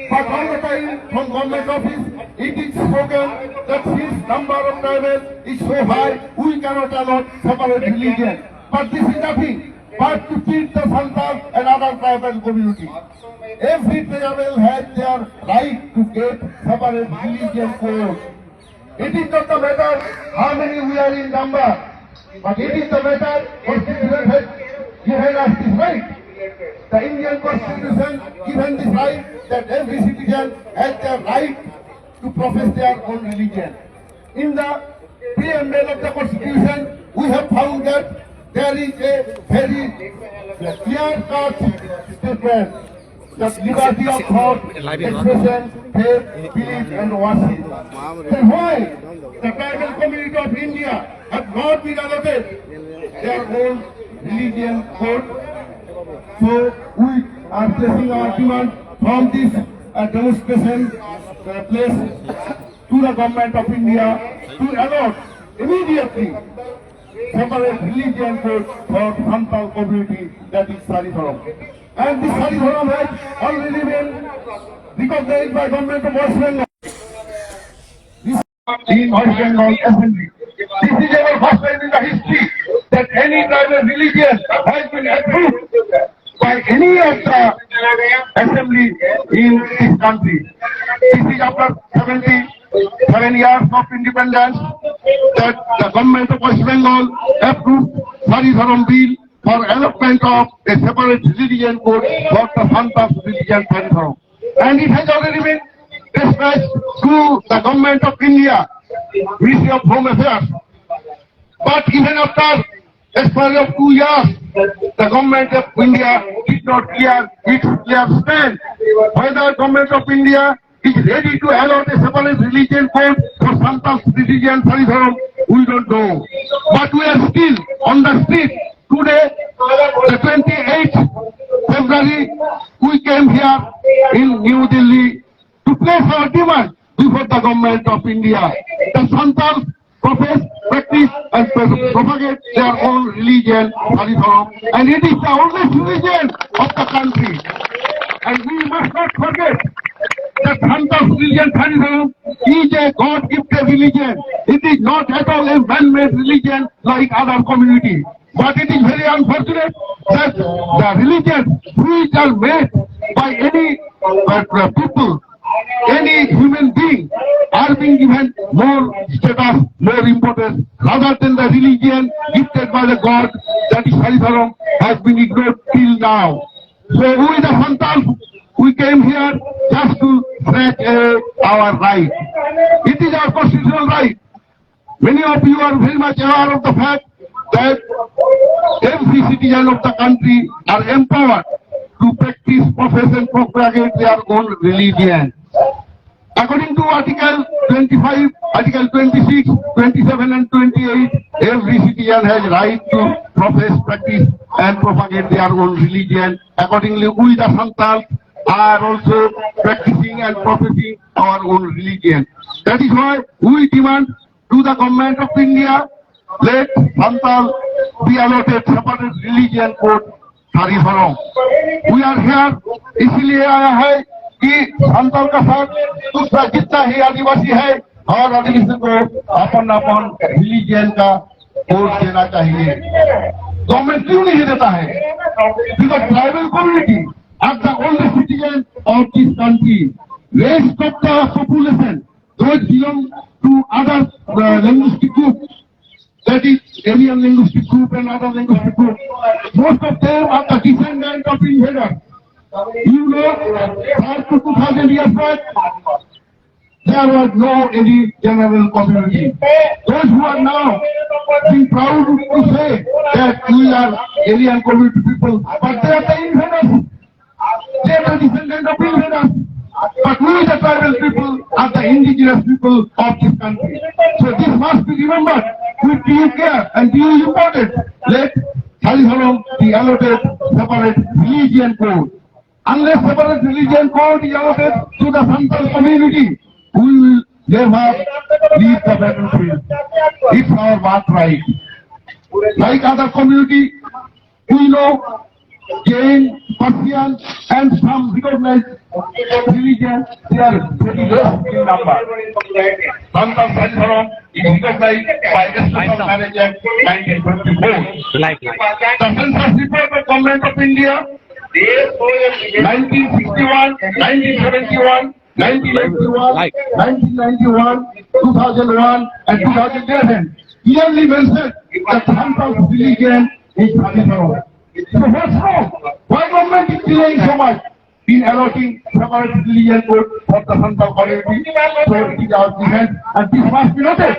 But all the time, from government office, it is spoken that since number of tribal is so high, we cannot allot separate religion. But this is nothing but to treat the Santal and other tribal community. Every tribal has their right to get separate religion code. It is not a matter how many we are in number, but it is the matter constitution has given us this right. The Indian constitution given this right that every citizen has the right to profess their own religion. In the preamble of the constitution, we have found that there is a very clear-cut statement that liberty of thought, expression, faith, belief and worship. Then why the tribal community of India have not been allotted their own religion code? So we are placing our demand from this uh, demonstration uh, place to the government of India to allot immediately separate religion code for Santal community, that is Sari Dhorom. And this Sari Dhorom has already been recognized by government of West Bengal. This in West Bengal Assembly. This is our first time in the history that any tribal religion has been approved by any of the assembly in this country. This is after seventy-seven years of independence that the government of West Bengal approved Sari Dhorom Bill for allotment of a separate religion code for the Santal religion Sari Dhorom. And it has already been dispatched to the government of India, Ministry of Home Affairs. But even after expiry of two years, the government of India did not clear its clear stand whether government of India is ready to allot a separate religion code for Santal, Christian, Sari Dhorom. We don't know. But we are still on the street today, the twenty-eighth February. We came here in New Delhi to place our demand before the government of India. The Santal profess, practice and pro- propagate their own religion, Sari Dhorom, and it is the oldest religion of the country. And we must not forget that Santal religion, Sari Dhorom, is a God-gifted religion. It is not at all a man-made religion like other community. But it is very unfortunate that the religions which are made by any uh, people, any human being, are being given more status, more importance, rather than the religion gifted by the God, that is Sari Dhorom, has been ignored till now. So we the Santals, we came here just to stretch uh, our right. It is our constitutional right. Many of you are very much aware of the fact that every citizen of the country are empowered to practice, profess and propagate their own religion. According to Article twenty-five, Article twenty-six, twenty-seven and twenty-eight, every citizen has right to profess, practice and propagate their own religion. Accordingly, we the Santals are also practicing and professing our own religion. That is why we demand to the government of India, let Santal be allotted separate religion code, Sari Dhorom. We are here, इसलिए आया है कि संताल का साथ दूसरा जितना ही आदिवासी है, हर आदिवासी को अपन अपन रिलीजन का कोड देना चाहिए। गवर्नमेंट क्यों नहीं देता है? Because tribal community are the only citizen of this country. Rest of the population, those belong to other uh, linguistic groups, that is Aryan linguistic group and other linguistic group. Most of them are the descendant of invaders. You know, five to two thousand years back, there was no any general community. Those who are now being proud to say that we are alien community people, but they are the invaders. They are the descendant of invaders. But we, the tribal people, are the indigenous people of this country. So this must be remembered with due care and due importance. Let Sadi Dhorom be allotted separate religion code. Unless separate religion code is allotted to the Santal community, we will never leave the battlefield. It's our birthright. Like other community, we know Jain, Persian, and some recognized religion, they are very less in number. Santal Sadi Dhorom is recognized by the Special Marriage Act nineteen twenty-four. Like, like. The census report of Government of India, nineteen sixty-one, nineteen seventy-one, nineteen eighty-one, like, nineteen ninety-one, two thousand one, and two thousand eleven clearly mentioned that Santal religion is Sadi Dhorom. So what's wrong? Why government is delaying so much in allotting separate religion code for the Santal community? So it is our defense, and this must be noted.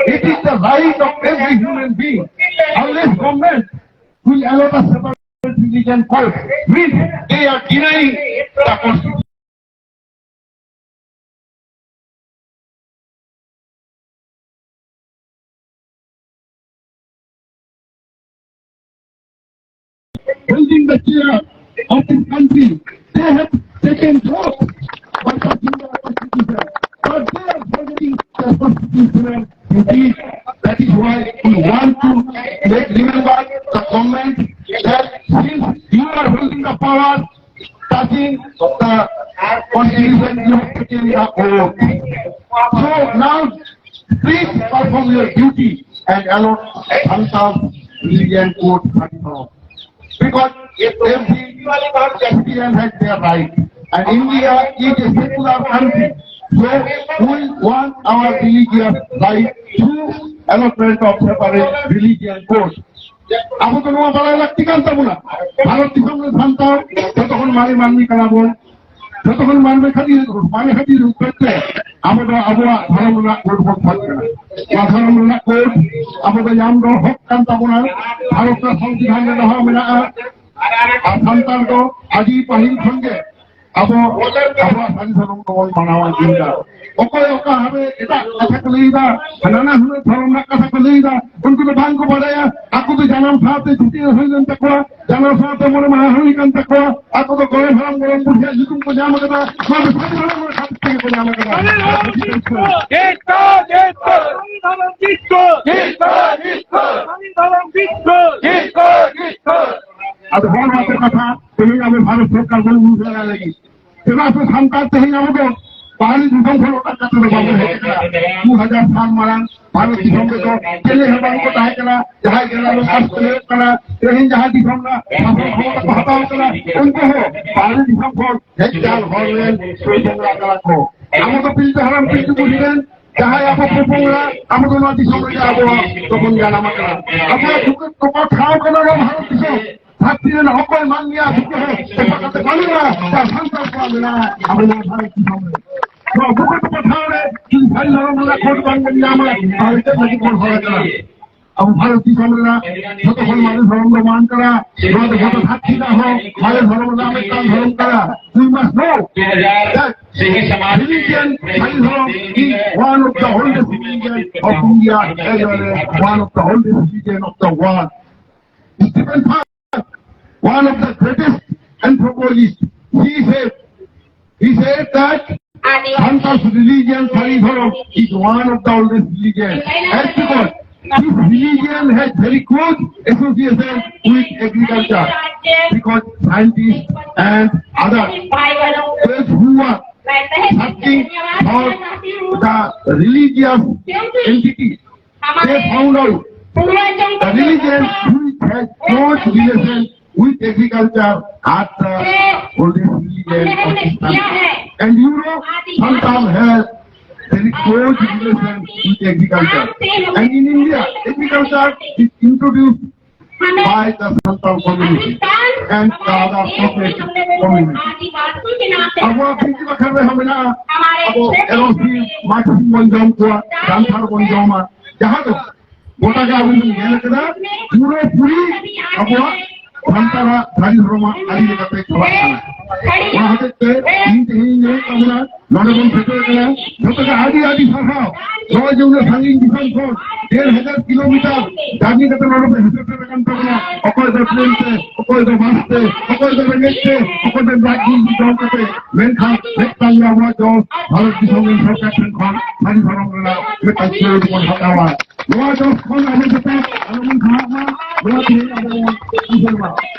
It is the right of every human being. Unless government will allot a separate religion code, means they are denying the constitution. Holding the chair of this country, they have taken oath by touching the constitution, but they are forgetting the constitutional duty. That is why we want to make remember the government that since you are holding the power, touching the constitution, you have taken the oath. So now, please perform your duty and allot Santal religion code thirty-four. Because if the Christian has their right, and India is a secular country, so we want our religious right through allotment of separate religion code. ᱟᱵᱚ ᱫᱚ ᱱᱚᱣᱟ ᱵᱟᱲᱟᱭ ᱞᱟᱹᱠᱛᱤ ᱠᱟᱱ ᱛᱟᱵᱚᱱᱟ, ᱵᱷᱟᱨᱚᱛ ᱫᱤᱥᱚᱢ ᱨᱮ ᱥᱟᱱᱛᱟᱲ ᱡᱚᱛᱚ ᱠᱷᱚᱱ ᱢᱟᱨᱮ ᱢᱟᱹᱱᱢᱤ ᱠᱟᱱᱟ ᱵᱚᱱ᱾ ᱡᱚᱛᱚ ᱠᱷᱚᱱ ᱢᱟᱹᱱᱢᱤ ᱠᱷᱟᱹᱛᱤᱨ, ᱢᱟᱹᱱᱢᱤ ᱠᱷᱟᱹᱛᱤᱨ ᱩᱯᱮᱞ ᱛᱮ ᱟᱵᱚ ᱫᱚ ᱟᱵᱚᱣᱟᱜ ᱫᱷᱚᱨᱚᱢ ᱨᱮᱱᱟᱜ ᱠᱳᱰ ᱵᱚᱱ ᱠᱷᱚᱡ ᱠᱟᱱᱟ᱾ ᱱᱚᱣᱟ ᱫᱷᱚᱨᱚᱢ ᱨᱮᱱᱟᱜ ᱠᱳᱰ ᱟᱵᱚ ᱫᱚ ᱧᱟᱢ ᱫᱚ ᱦᱚᱠ ᱠᱟᱱ ᱛᱟᱵᱚᱱᱟ᱾ ᱵᱷᱟᱨᱚᱛ ᱨᱮᱱᱟᱜ ᱥᱚᱝᱵᱤᱫᱷᱟᱱ ᱨᱮ ᱦᱚᱸ ᱢᱮᱱᱟᱜᱼᱟ᱾ ᱟᱨ ᱥᱟᱱᱛᱟᱲ ᱫᱚ ᱟᱹᱰᱤ ᱯᱟᱹᱦᱤᱞ ᱠᱷᱚᱱ ᱜᱮ ᱟᱵᱚ ᱟᱵᱚᱣᱟᱜ ᱥᱟᱹᱨᱤ ᱫᱷᱚᱨᱚᱢ ᱫᱚᱵᱚᱱ ᱢᱟᱱᱟᱣ ᱟᱹᱜᱩᱭᱮᱫᱟ᱾ ᱚᱠᱚᱭ ᱚᱠᱟ ᱦᱟᱱᱮ ᱮᱴᱟᱜ ᱠᱟᱛᱷᱟ ᱠᱚ ᱞᱟᱹᱭᱮᱫᱟ, ᱱᱟᱱᱟ ᱦᱩᱱᱟᱹᱨ ᱫᱷᱚᱨᱚᱢ ᱨᱮᱱᱟᱜ ᱠᱟᱛᱷᱟ ᱠᱚ ᱞᱟᱹᱭᱮᱫᱟ, ᱩᱱᱠᱩ ᱫᱚ ᱵᱟᱝ ᱠᱚ ᱵᱟᱲᱟᱭᱟ᱾ ᱟᱠᱚ ᱫᱚ ᱡᱟᱱᱟᱢ ᱥᱟᱶᱛᱮ ᱪᱷᱟᱹᱴᱭᱟᱹᱨ ᱦᱩᱭ ᱞᱮᱱ ᱛᱟᱠᱚᱣᱟ, ᱡᱟᱱᱟᱢ ᱥᱟᱶᱛᱮ ᱢᱚᱬᱮ ᱢᱟᱦᱟ ᱦᱩᱭ ᱠᱟᱱ ᱛᱟᱠᱚᱣᱟ, ᱟᱠᱚ ᱫᱚ ᱜᱚᱲᱚᱢ ᱦᱟᱲᱟᱢ ᱜᱚᱲᱚᱢ ᱵᱩᱰᱷᱤᱭᱟᱜ ᱧᱩᱛᱩᱢ ᱠᱚ ᱧᱟᱢ ᱟᱠᱟᱫᱟ᱾ ᱱᱚᱣᱟ ᱫᱚ ᱥᱟᱹᱨᱤ ᱫᱷᱚᱨᱚᱢ ᱨᱮᱱᱟᱜ ᱠᱷᱟᱹᱛᱤᱨ ᱛᱮᱜᱮ ᱠᱚ ᱧᱟᱢ ᱟᱠᱟᱫᱟ᱾ ᱡᱤᱛᱠᱟᱹᱨ! ᱡᱤᱛᱠᱟᱹᱨ! ᱥᱟᱹᱨᱤ ᱫᱷᱚᱨᱚᱢ ᱡᱤᱛᱠᱟᱹᱨ! ᱡᱤᱛᱠᱟᱹᱨ! ᱡᱤᱛᱠᱟᱹᱨ! ᱥᱟᱹᱨᱤ ᱫᱷᱚᱨᱚᱢ ᱡᱤᱛᱠᱟᱹᱨ! ᱡᱤᱛᱠᱟᱹᱨ! ᱡᱤᱛᱠᱟᱹᱨ! ᱟᱫᱚ ᱦᱚᱲ ᱦᱚᱲᱛᱮ ᱠᱟᱛᱷᱟ ᱛᱮᱦᱮᱧ ᱟᱵᱚ ᱵᱷᱟᱨᱚᱛ ᱥᱚᱨᱠᱟᱨ ᱵᱚᱱ ᱵᱩᱡᱷᱟᱹᱣ ᱞᱟᱹᱜᱤᱫ, ᱪᱮᱫᱟᱜ ᱥᱮ ᱥᱟᱱᱛᱟᱲ ᱛᱮᱦᱮᱧ ᱟᱵᱚ ᱫᱚ ᱵᱟᱦᱨᱮ ᱫᱤᱥᱚᱢ ᱠᱷᱚᱱ ᱚᱰᱚᱠ ᱠᱟᱛᱮ ᱫᱚ ᱵᱟᱵᱚᱱ ᱦᱮᱡ ᱟᱠᱟᱱᱟ᱾ ᱫᱩ ᱦᱟᱡᱟᱨ ᱥᱟᱞ ᱢᱟᱲᱟᱝ ᱵᱷᱟᱨᱚᱛ ᱫᱤᱥᱚᱢ ᱨᱮᱫᱚ ᱪᱮᱞᱮ ᱦᱚᱸ ᱵᱟᱝ ᱠᱚ ᱛᱟᱦᱮᱸ ᱠᱟᱱᱟ᱾ ᱡᱟᱦᱟᱸᱭ ᱜᱮ ᱞᱟᱞᱚ ᱠᱟᱥ ᱠᱚ ᱞᱟᱹᱭᱚᱜ ᱠᱟᱱᱟ, ᱛᱮᱦᱮᱧ ᱡᱟᱦᱟᱸ ᱫᱤᱥᱚᱢ ᱨᱮᱱᱟᱜ ᱥᱟᱥᱚᱱ ᱠᱷᱚᱢᱚᱛᱟ ᱠᱚ ᱦᱟᱛᱟᱣ ᱠᱟᱱᱟ, ᱩᱱᱠᱩ ᱦᱚᱸ ᱵᱟᱦᱨᱮ ᱫᱤᱥᱚᱢ ᱠᱷᱚᱱ ᱦᱮᱡ ᱪᱟᱞ ᱦᱚᱲ ᱨᱮᱱ ᱥᱩᱨ ᱵᱚᱸᱜᱟ ᱠᱟᱱᱟ ᱠᱚ᱾ ᱟᱵᱚ ᱫᱚ ᱯᱤᱞᱪᱩ ᱦᱟᱲᱟᱢ ᱯᱤᱞᱪᱩ ᱵᱩᱲᱦᱤ ᱨᱮᱱ ᱡᱟᱦᱟᱸᱭ ᱟᱵᱚ ᱯᱚᱯᱚᱝᱲᱟ, ᱟᱵᱚ ᱫᱚ ᱱᱚᱣᱟ ᱫᱤᱥᱚᱢ ᱨᱮᱜᱮ ᱟᱵᱚ ᱫᱚᱵᱚᱱ ᱡᱟᱱᱟᱢ ᱟᱠᱟᱱᱟ᱾ ᱟᱵᱚᱣᱟᱜ ᱵᱩᱠᱟᱹ ᱛᱚᱯᱟ ᱴᱷᱟᱶ ᱠᱟᱱᱟ ᱱᱚᱣᱟ ᱵᱷᱟᱨᱚᱛ ᱫᱤᱥᱚᱢ᱾ ᱫᱷᱟᱹᱨᱛᱤ ᱨᱮᱱ ᱚᱠᱚᱭ ᱢᱟᱹᱱᱢᱤᱭᱟᱜ ᱵᱩᱠᱟᱹ ᱦᱚᱸ ᱛᱚᱯᱟ ᱠᱟᱛᱮ ᱵᱟᱹᱱᱩᱜᱼᱟ, ᱡᱟ ᱥᱟᱱᱛᱟᱲ ᱠᱚᱣᱟᱜ ᱢᱮᱱᱟᱜᱼᱟ ᱟᱵᱚ ᱱᱚᱣᱟ ᱵᱷᱟᱨᱚᱛ ᱫᱤᱥᱚᱢ ᱨᱮ᱾ ᱱᱚᱣᱟ ᱵᱩᱠᱟᱹ ᱛᱚᱯᱟ ᱴᱷᱟᱶ ᱨᱮ ᱡᱩᱫᱤ ᱥᱟᱹᱨᱤ ᱫᱷᱚᱨᱚᱢ ᱨᱮᱱᱟᱜ ᱠᱳᱰ ᱵᱟᱝ ᱵᱚᱱ ᱧᱟᱢᱟ, ᱛᱟᱦᱚᱞᱮ ᱪᱮᱫ ᱞᱟᱹᱜᱤᱫ ᱵᱚᱱ ᱦᱚᱲ ᱟᱠᱟᱱᱟ? ᱟᱵᱚ ᱵᱷᱟᱨᱚᱛ ᱫᱤᱥᱚᱢ ᱨᱮᱱᱟᱜ ᱡᱚᱛᱚ ᱠᱷᱚᱱ ᱢᱟᱨᱮ ᱫᱷᱚᱨᱚᱢ ᱫᱚ ᱢᱟᱱ ᱠᱟᱱᱟ᱾ ᱱᱚᱣᱟ ᱫᱚ ᱡᱚᱛᱚ ᱫᱷᱟᱹᱨᱛᱤ ᱨᱮᱱᱟᱜ ᱦᱚᱸ ᱢᱟᱨᱮ ᱫᱷᱚᱨᱚᱢ ᱨᱮᱱᱟᱜ ᱢᱤᱫᱴᱟᱝ ᱫᱷᱚᱨᱚᱢ ᱠᱟᱱᱟ᱾ We must know that religion, ᱥᱟᱹᱨᱤ ᱫᱷᱚᱨᱚᱢ, is one of the oldest religion of India, as well as one of the oldest religion of the world. Stephen Park, one of the greatest anthropologists, he said, he said that Santas religion, Sari Dhorom, is one of the oldest religion. And because this religion has very close association with agriculture, because scientists and others, those who are searching for the religious entity, they found out the religion which has close relation with agriculture are the oldest religion of this country. And you know, Santal has very close relation with agriculture. And in India, agriculture is introduced by the Santal community. and the other corporate community. ᱟᱵᱚᱣᱟᱜ ᱵᱤᱱᱛᱤ ᱵᱟᱠᱷᱮᱬ ᱨᱮᱦᱚᱸ ᱢᱮᱱᱟᱜᱼᱟ, ᱟᱵᱚ ᱮᱨᱚᱜ ᱥᱤᱢ, ᱢᱟᱜᱽ ᱥᱤᱢ ᱵᱚᱱ ᱡᱚᱢ ᱠᱚᱣᱟ, ᱡᱟᱱᱛᱷᱟᱲ ᱵᱚᱱ ᱡᱚᱢᱟ, ᱡᱟᱦᱟᱸ ᱫᱚ ᱜᱚᱴᱟ ᱜᱮ ᱟᱵᱚ ᱵᱚᱱ ᱧᱮᱞ ᱠᱟᱫᱟ, ᱯᱩᱨᱟᱹ ᱯᱩᱨᱤ ᱟᱵᱚᱣᱟᱜ ᱥᱟᱱᱛᱟᱲᱟᱜ ᱥᱟᱹᱨᱤ ᱫᱷᱚᱨᱚᱢᱟᱜ ᱟᱹᱨᱤ ᱞᱮᱠᱟᱛᱮ ᱪᱟᱞᱟᱜ ᱠᱟᱱᱟ᱾ ᱚᱱᱟ ᱦᱚᱛᱮᱡ ᱛᱮ ᱤᱧ ᱛᱮᱦᱮᱧ ᱞᱟᱹᱭᱮᱫ ᱛᱟᱵᱚᱱᱟ, ᱱᱚᱰᱮ ᱵᱚᱱ ᱥᱮᱴᱮᱨ ᱠᱟᱱᱟ, ᱡᱷᱚᱛᱚ ᱜᱮ ᱟᱹᱰᱤ ᱟᱹᱰᱤ ᱥᱟᱨᱦᱟᱣ᱾ ᱱᱚᱜᱼᱚᱭ ᱡᱮ ᱩᱱᱟᱹᱜ ᱥᱟᱺᱜᱤᱧ ᱫᱤᱥᱚᱢ ᱠᱷᱚᱱ ᱰᱮᱲ ᱦᱟᱡᱟᱨ ᱠᱤᱞᱳᱢᱤᱴᱟᱨ ᱡᱟᱨᱱᱤ ᱠᱟᱛᱮ ᱱᱚᱰᱮ ᱯᱮ ᱥᱮᱴᱮᱨ ᱟᱠᱟᱱ ᱛᱟᱵᱚᱱᱟ, ᱚᱠᱚᱭ ᱫᱚ ᱴᱨᱮᱱ ᱛᱮ, ᱚᱠᱚᱭ ᱫᱚ ᱵᱟᱥ ᱛᱮ, ᱚᱠᱚᱭ ᱫᱚ ᱨᱮᱸᱜᱮᱡ ᱛᱮ, ᱚᱠᱚᱭ ᱫᱚ ᱨᱟᱡᱽ ᱡᱚᱢ ᱠᱟᱛᱮ, ᱢᱮᱱᱠᱷᱟᱱ ᱢᱤᱫᱴᱟᱝ ᱜᱮ ᱟᱵᱚᱣᱟᱜ ᱡᱚᱥ, ᱵᱷᱟᱨᱚᱛ ᱫᱤᱥᱚᱢ ᱨᱮᱱ ᱥᱚᱨᱠᱟᱨ ᱴᱷᱮᱱ ᱠᱷᱚᱱ ᱥᱟᱹᱨᱤ ᱫᱷᱚᱨᱚᱢ ᱨᱮᱱᱟᱜ ᱢᱤᱫᱴᱟᱝ ᱠᱷᱮᱞᱳᱰ ᱵᱚᱱ ᱦᱟᱛᱟᱣᱟ᱾ ᱱᱚᱣᱟ ᱡᱚᱥ ᱠᱷᱚᱱ ᱟᱵᱚ ᱡᱚᱛᱚ ᱟᱞᱚᱵᱚᱱ ᱥᱟᱦᱟᱜ ᱢᱟ, ᱱᱚᱣᱟ ᱛᱮᱦᱮᱧ ᱟᱵᱚ ᱵᱚᱱ ᱩᱭᱦᱟᱹᱨ ᱢᱟ᱾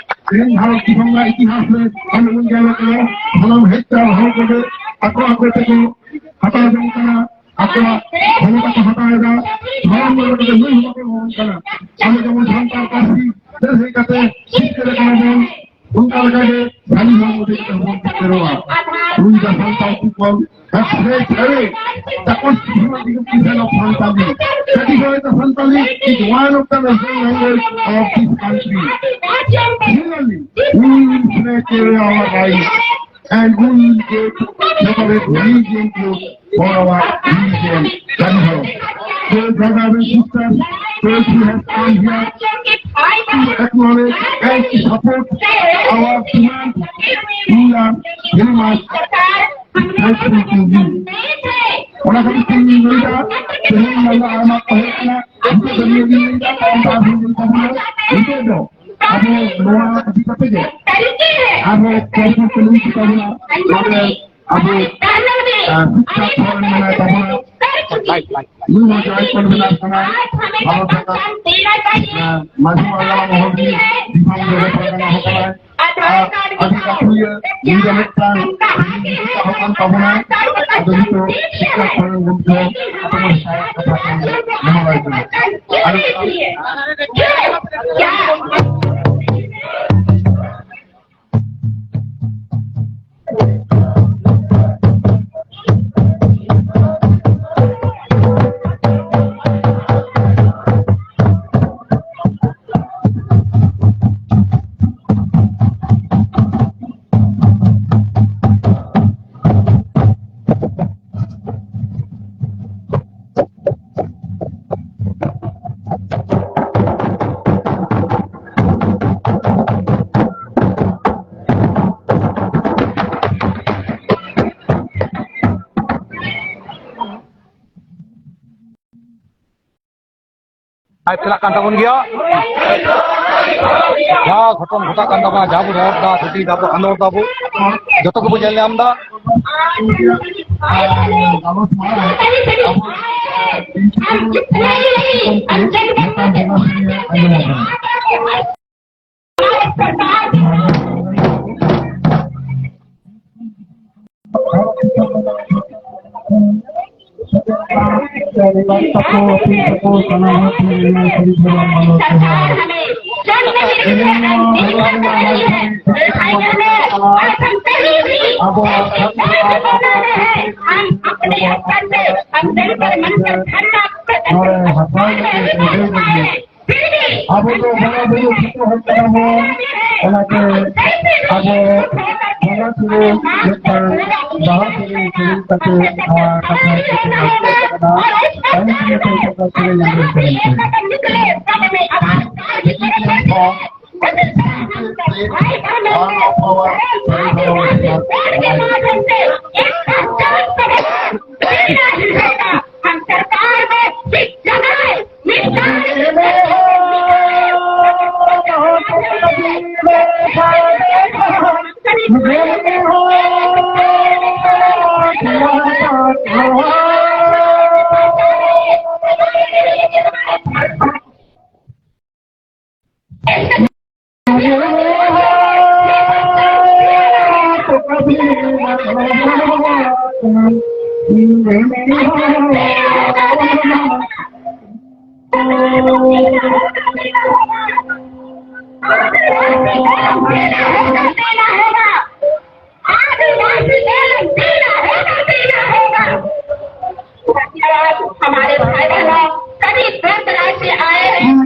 ᱛᱮᱦᱮᱧ ᱵᱷᱟᱨᱚᱛ ᱫᱤᱥᱚᱢ ᱨᱮᱱᱟᱜ ᱤᱛᱤᱦᱟᱥ ᱨᱮ ᱟᱵᱚ ᱵᱚᱱ ᱧᱮᱞ ᱟᱠᱟᱫᱟ, ᱥᱟᱱᱟᱢ ᱦᱮᱡ ᱪᱟᱞ ᱦᱚᱲ ᱠᱚᱜᱮ ᱟᱠᱚ ᱟᱠᱚ ᱛᱮᱠᱚ ᱦᱟᱛᱟᱣ ᱡᱚᱝ ᱠᱟᱱᱟ, ᱟᱠᱚᱣᱟᱜ ᱠᱷᱚᱢᱚᱛᱟ ᱠᱚ ᱦᱟᱛᱟᱣ ᱮᱫᱟ, ᱫᱷᱚᱨᱚᱢ ᱵᱚᱞᱮ ᱠᱟᱛᱮ ᱱᱩᱭ ᱦᱚᱸ ᱵᱟᱠᱚ ᱮᱢᱟᱵᱚᱱ ᱠᱟᱱᱟ᱾ ᱟᱵᱚ ᱡᱮᱢᱚᱱ ᱥᱟᱱᱛᱟᱲ ᱯᱟᱹᱨᱥᱤ ᱞᱟᱹᱲᱦᱟᱹᱭ ᱠᱟᱛᱮ ᱡᱤᱛᱠᱟᱹᱨ ᱟᱠᱟᱱᱟ ᱵᱚᱱ, ᱚᱱᱠᱟ ᱞᱮᱠᱟᱜᱮ ᱥᱟᱹᱨᱤ ᱦᱚᱲ ᱢᱚᱫᱷᱮ ᱠᱟᱛᱮ ᱵᱚᱱ ᱡᱤᱛᱠᱟᱹᱨᱚᱜᱼᱟ᱾ We the Santali people have saved away the constitutional dignity of Santali. That is why the Santali is one of the national language of this country. Similarly, we will snatch away our rights and we will get separate religion code for our religion. That is all. So, brothers and sisters, so we have come here to acknowledge and to support our demand. We are very much grateful to you. ᱚᱱᱟ ᱠᱷᱟᱹᱛᱤᱨ ᱛᱮ ᱤᱧ ᱞᱟᱹᱭᱫᱟ, ᱛᱮᱦᱮᱧ ᱱᱚᱰᱮ ᱟᱭᱢᱟ ᱠᱚ ᱦᱮᱡ ᱮᱱᱟ, ᱱᱤᱛᱚᱜ ᱫᱚ ᱱᱤᱭᱟᱹ ᱜᱤᱧ ᱞᱟᱹᱭᱫᱟ, ᱟᱨ ᱦᱚᱸ ᱵᱚᱱ ᱛᱟᱵᱚᱱᱟ᱾ ᱱᱤᱛᱚᱜ ᱫᱚ ᱟᱵᱚ ᱱᱚᱣᱟ ᱤᱫᱤ ᱠᱟᱛᱮ ᱜᱮ ᱟᱨᱦᱚᱸ ᱯᱨᱚᱥᱱᱚ ᱠᱚ ᱞᱟᱹᱭ ᱦᱚᱪᱚ ᱛᱟᱵᱚᱱᱟ᱾ ᱱᱚᱰᱮ ᱟᱵᱚ, ᱟᱨ, ᱥᱤᱠᱠᱷᱟ ᱯᱷᱚᱨᱮᱱ ᱢᱮᱱᱟᱭ ᱛᱟᱵᱚᱱᱟ᱾ ᱱᱩᱭ ᱦᱚᱸ ᱡᱚᱭᱮᱱᱴ ᱠᱚᱱᱵᱷᱮᱱᱟᱨ ᱠᱟᱱᱟᱭ, ᱵᱷᱟᱨᱚᱛ ᱡᱟᱠᱟᱛ, ᱟᱨ, ᱢᱟᱹᱡᱷᱤ ᱯᱟᱨᱜᱟᱱᱟ ᱢᱚᱦᱚᱞ ᱨᱤᱱᱤᱡ ᱫᱤᱥᱚᱢ ᱡᱚᱜᱚ ᱯᱟᱨᱜᱟᱱᱟ ᱦᱚᱸ ᱠᱟᱱᱟᱭ᱾ ᱟᱨ ᱟᱹᱰᱤ ᱜᱟᱹᱠᱷᱩᱲᱤᱭᱟᱹ, ᱩᱱᱤ ᱫᱚ ᱢᱤᱫᱴᱟᱝ ᱦᱚᱲ ᱠᱟᱱ ᱛᱟᱵᱚᱱᱟᱭ᱾ ᱟᱫᱚ ᱱᱤᱛᱚᱜ ᱥᱤᱠᱠᱷᱟ ᱯᱷᱚᱨᱮᱱ ᱜᱚᱢᱠᱮ ᱟᱵᱚ ᱥᱟᱶ ᱠᱟᱛᱷᱟ ᱠᱚ ᱢᱮᱱᱟᱣᱟᱭ ᱠᱟᱱᱟ᱾ ᱟᱨ ᱟᱡ ᱪᱟᱞᱟᱜ ᱠᱟᱱ ᱛᱟᱵᱚᱱ ᱜᱮᱭᱟ᱾ ᱡᱟ ᱜᱷᱚᱴᱚᱱ ᱜᱷᱚᱴᱟᱜ ᱠᱟᱱ ᱛᱟᱵᱚᱱᱟ, ᱡᱟ ᱵᱚ ᱨᱚᱲ ᱫᱟ, ᱛᱷᱩᱛᱤ ᱫᱟᱵᱚ, ᱟᱸᱫᱳᱲ ᱫᱟᱵᱚ, ᱡᱚᱛᱚ ᱜᱮᱵᱚ ᱧᱮᱞ ᱧᱟᱢ ᱫᱟ᱾ ᱟᱵᱚ ᱫᱚ ᱵᱚᱸᱜᱟ ᱵᱩᱨᱩ ᱴᱷᱤᱠᱟᱹ ᱦᱚᱲ ᱠᱟᱱᱟ ᱵᱚᱱ, ᱚᱱᱟᱛᱮ ᱟᱵᱚ ᱵᱚᱸᱜᱟ ᱵᱩᱨᱩ ᱢᱤᱫᱴᱟᱝ ᱵᱟᱦᱟ ᱥᱮᱨᱮᱧ ᱥᱮᱨᱮᱧ ᱠᱟᱛᱮ ᱱᱚᱣᱟ ᱠᱟᱛᱷᱟ ᱠᱚ ᱟᱸᱡᱚᱢ ᱠᱟᱱᱟ᱾ ᱛᱟᱭᱚᱢ ᱛᱮ ᱱᱤᱛᱚᱜ ᱠᱟᱛᱷᱟ ᱥᱮᱨᱮᱧ ᱟᱸᱡᱚᱢ ᱥᱮᱨᱮᱧ ᱠᱚ᱾ हम सरकार में सिख जमाए, निकाल आज हमारे भाई बहनों सभी दूर दराज से आए हैं।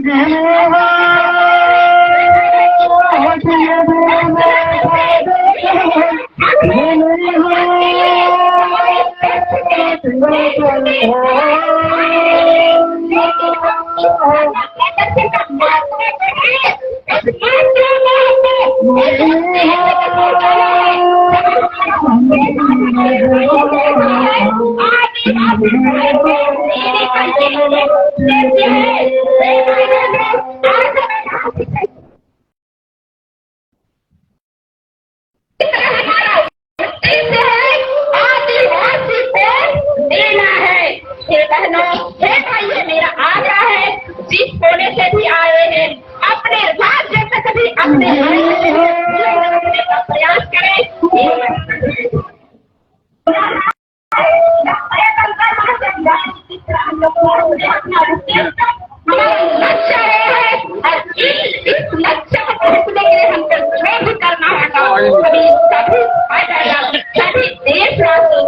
हम लोग को अपना उद्देश्य, हमारा लक्ष्य है, और इस, इस लक्ष्य को पहुंचने के लिए हमको जो भी करना होगा, हम इन सभी भाई बहन, सभी देशवासी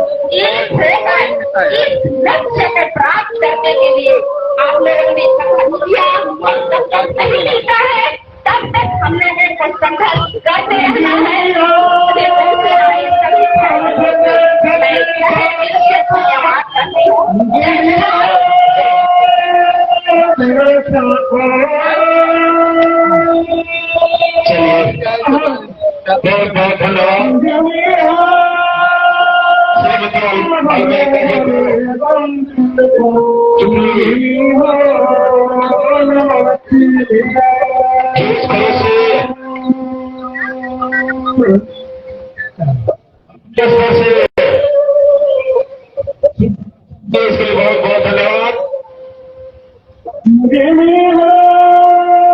एक होकर इस लक्ष्य को प्राप्त करने के लिए आप लोगों ने संगठन किया, और संगठन नहीं मिलता है, तब तक हम लोगों को संघर्ष करते रहना है। चलिए, बहुत बहुत धन्यवाद। श्रीमती अम्बेडकर जी को चुनौती जिस तरह से, जिस तरह से, इसके लिए बहुत बहुत धन्यवाद।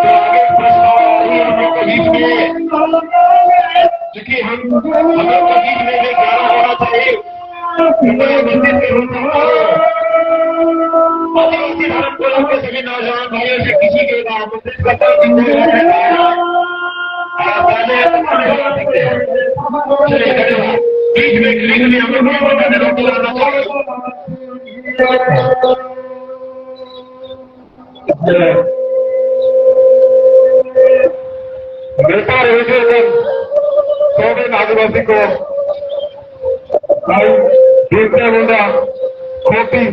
तो आगे प्रस्ताव आ रही है, हम लोग को बीच में, क्योंकि हम, हम लोग को बीच में भी ग्यारह होना चाहिए। कृपया मंदिर के रूप में आइए। और इसी धर्म को लेकर सभी नौजवान भाइयों से किसी के नाम बेहतर विजय दिन सोरेन आदिवासी को भाई बिरसा मुंडा खोटी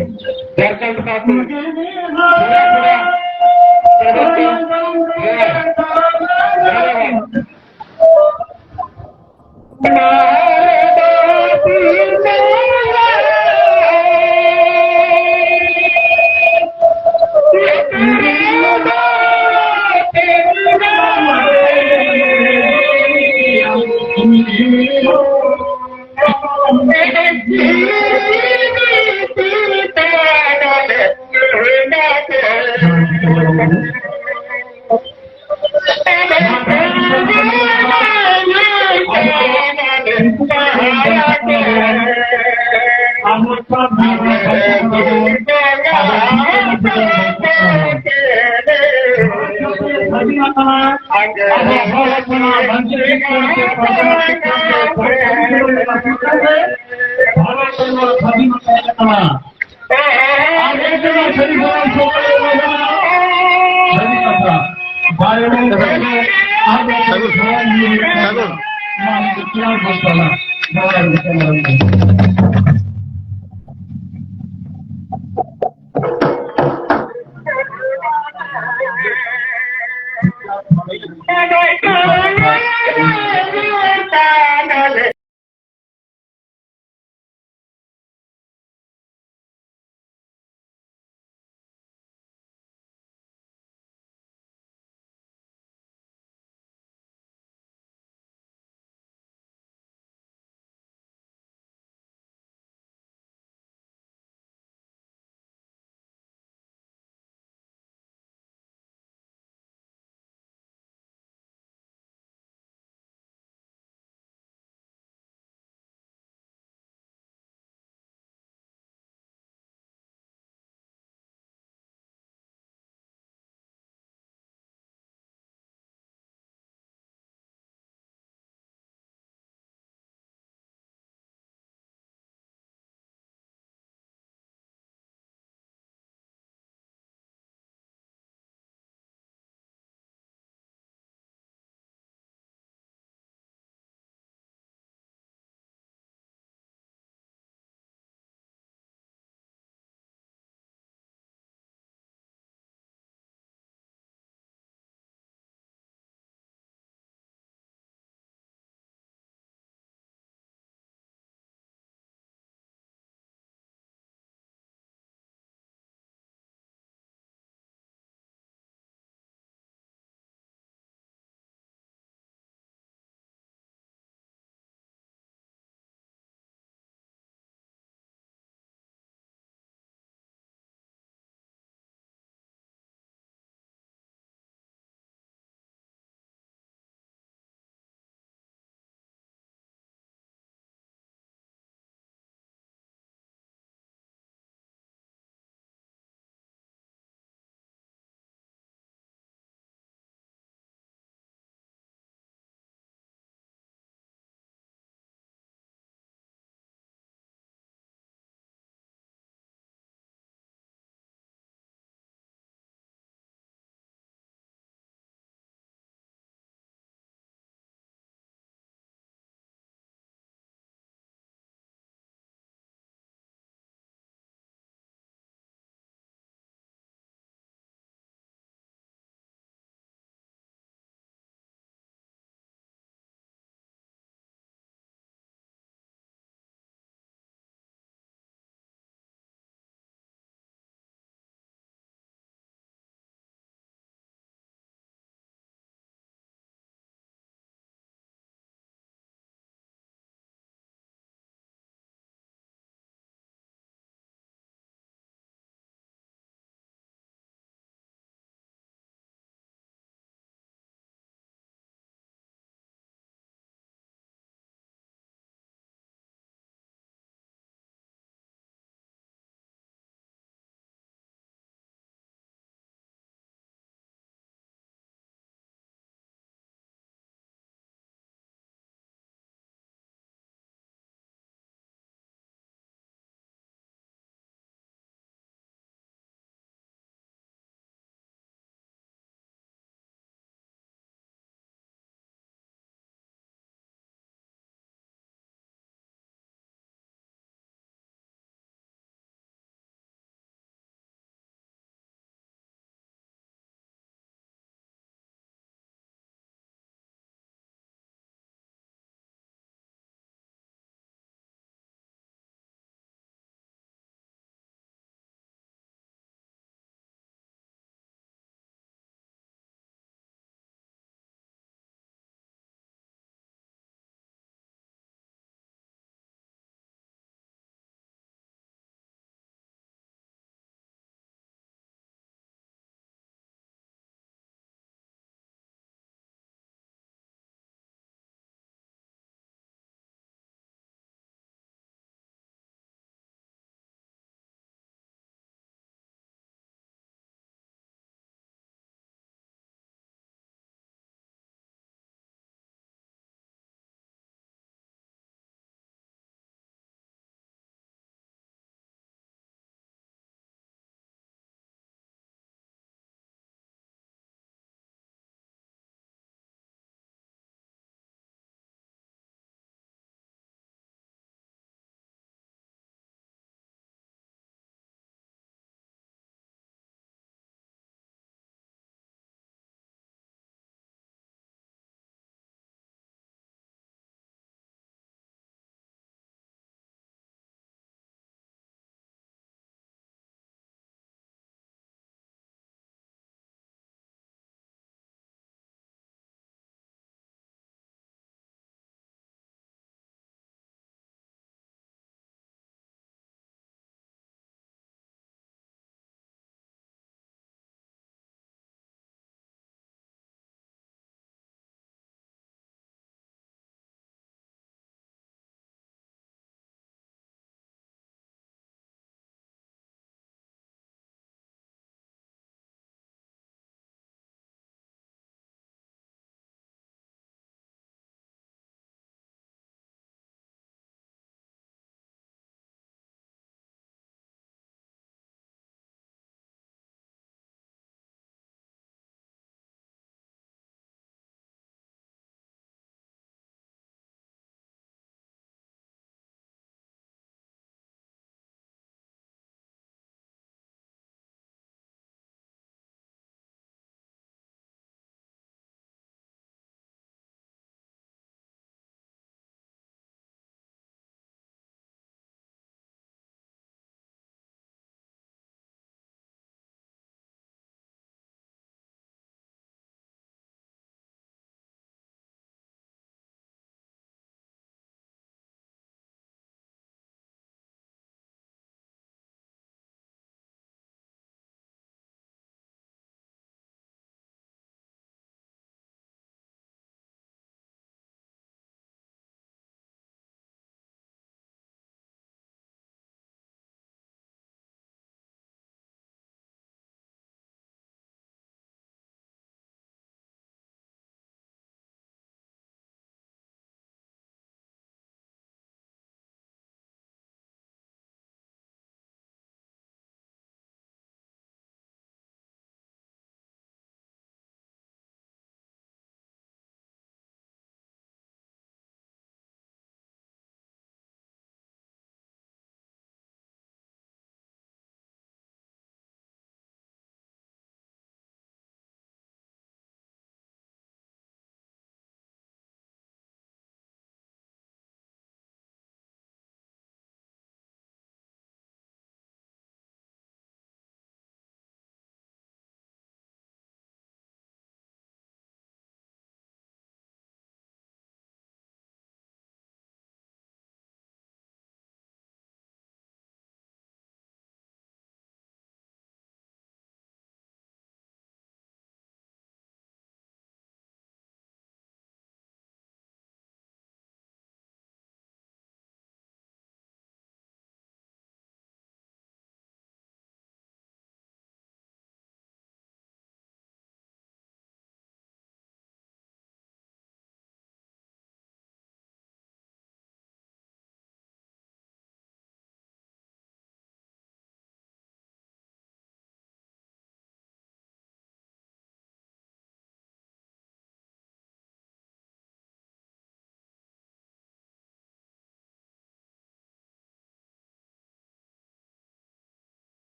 झारखंड का ᱟᱵᱚ ᱦᱚᱲ ᱦᱚᱯᱚᱱᱟᱜ ᱵᱟᱧᱪᱟᱣ ᱪᱮᱛᱟᱱ ᱛᱮ ᱯᱨᱚᱡᱟ ᱪᱮᱛᱟᱱ ᱛᱮ ᱯᱨᱚᱡᱟ ᱪᱮᱛᱟᱱ ᱛᱮ ᱵᱷᱟᱨᱚᱛ ᱨᱮᱱᱟᱜ ᱥᱟᱫᱷᱤᱱᱚᱛᱟ ᱠᱟᱱᱟ᱾ ᱟᱨ ᱮᱠᱫᱚᱢ ᱥᱟᱹᱨᱤ ᱥᱚᱢᱟᱡᱽ ᱥᱚᱢᱟᱡᱽ ᱨᱮ ᱢᱮᱱᱟᱜᱼᱟ᱾ ᱥᱟᱹᱨᱤ ᱠᱟᱛᱷᱟ᱾ ᱵᱟᱭ ᱨᱚᱲ ᱠᱟᱛᱮ ᱟᱨ ᱥᱟᱹᱜᱩᱱ᱾ ᱥᱚᱢᱟᱡᱽ ᱱᱤᱭᱮ ᱥᱟᱹᱜᱩᱱ᱾ ᱱᱚᱣᱟ ᱢᱤᱫᱴᱮᱱ ᱠᱞᱟᱥ ᱵᱚᱱ ᱪᱟᱞᱟᱜ᱾ ᱱᱚᱣᱟ ᱢᱤᱫᱴᱮᱱ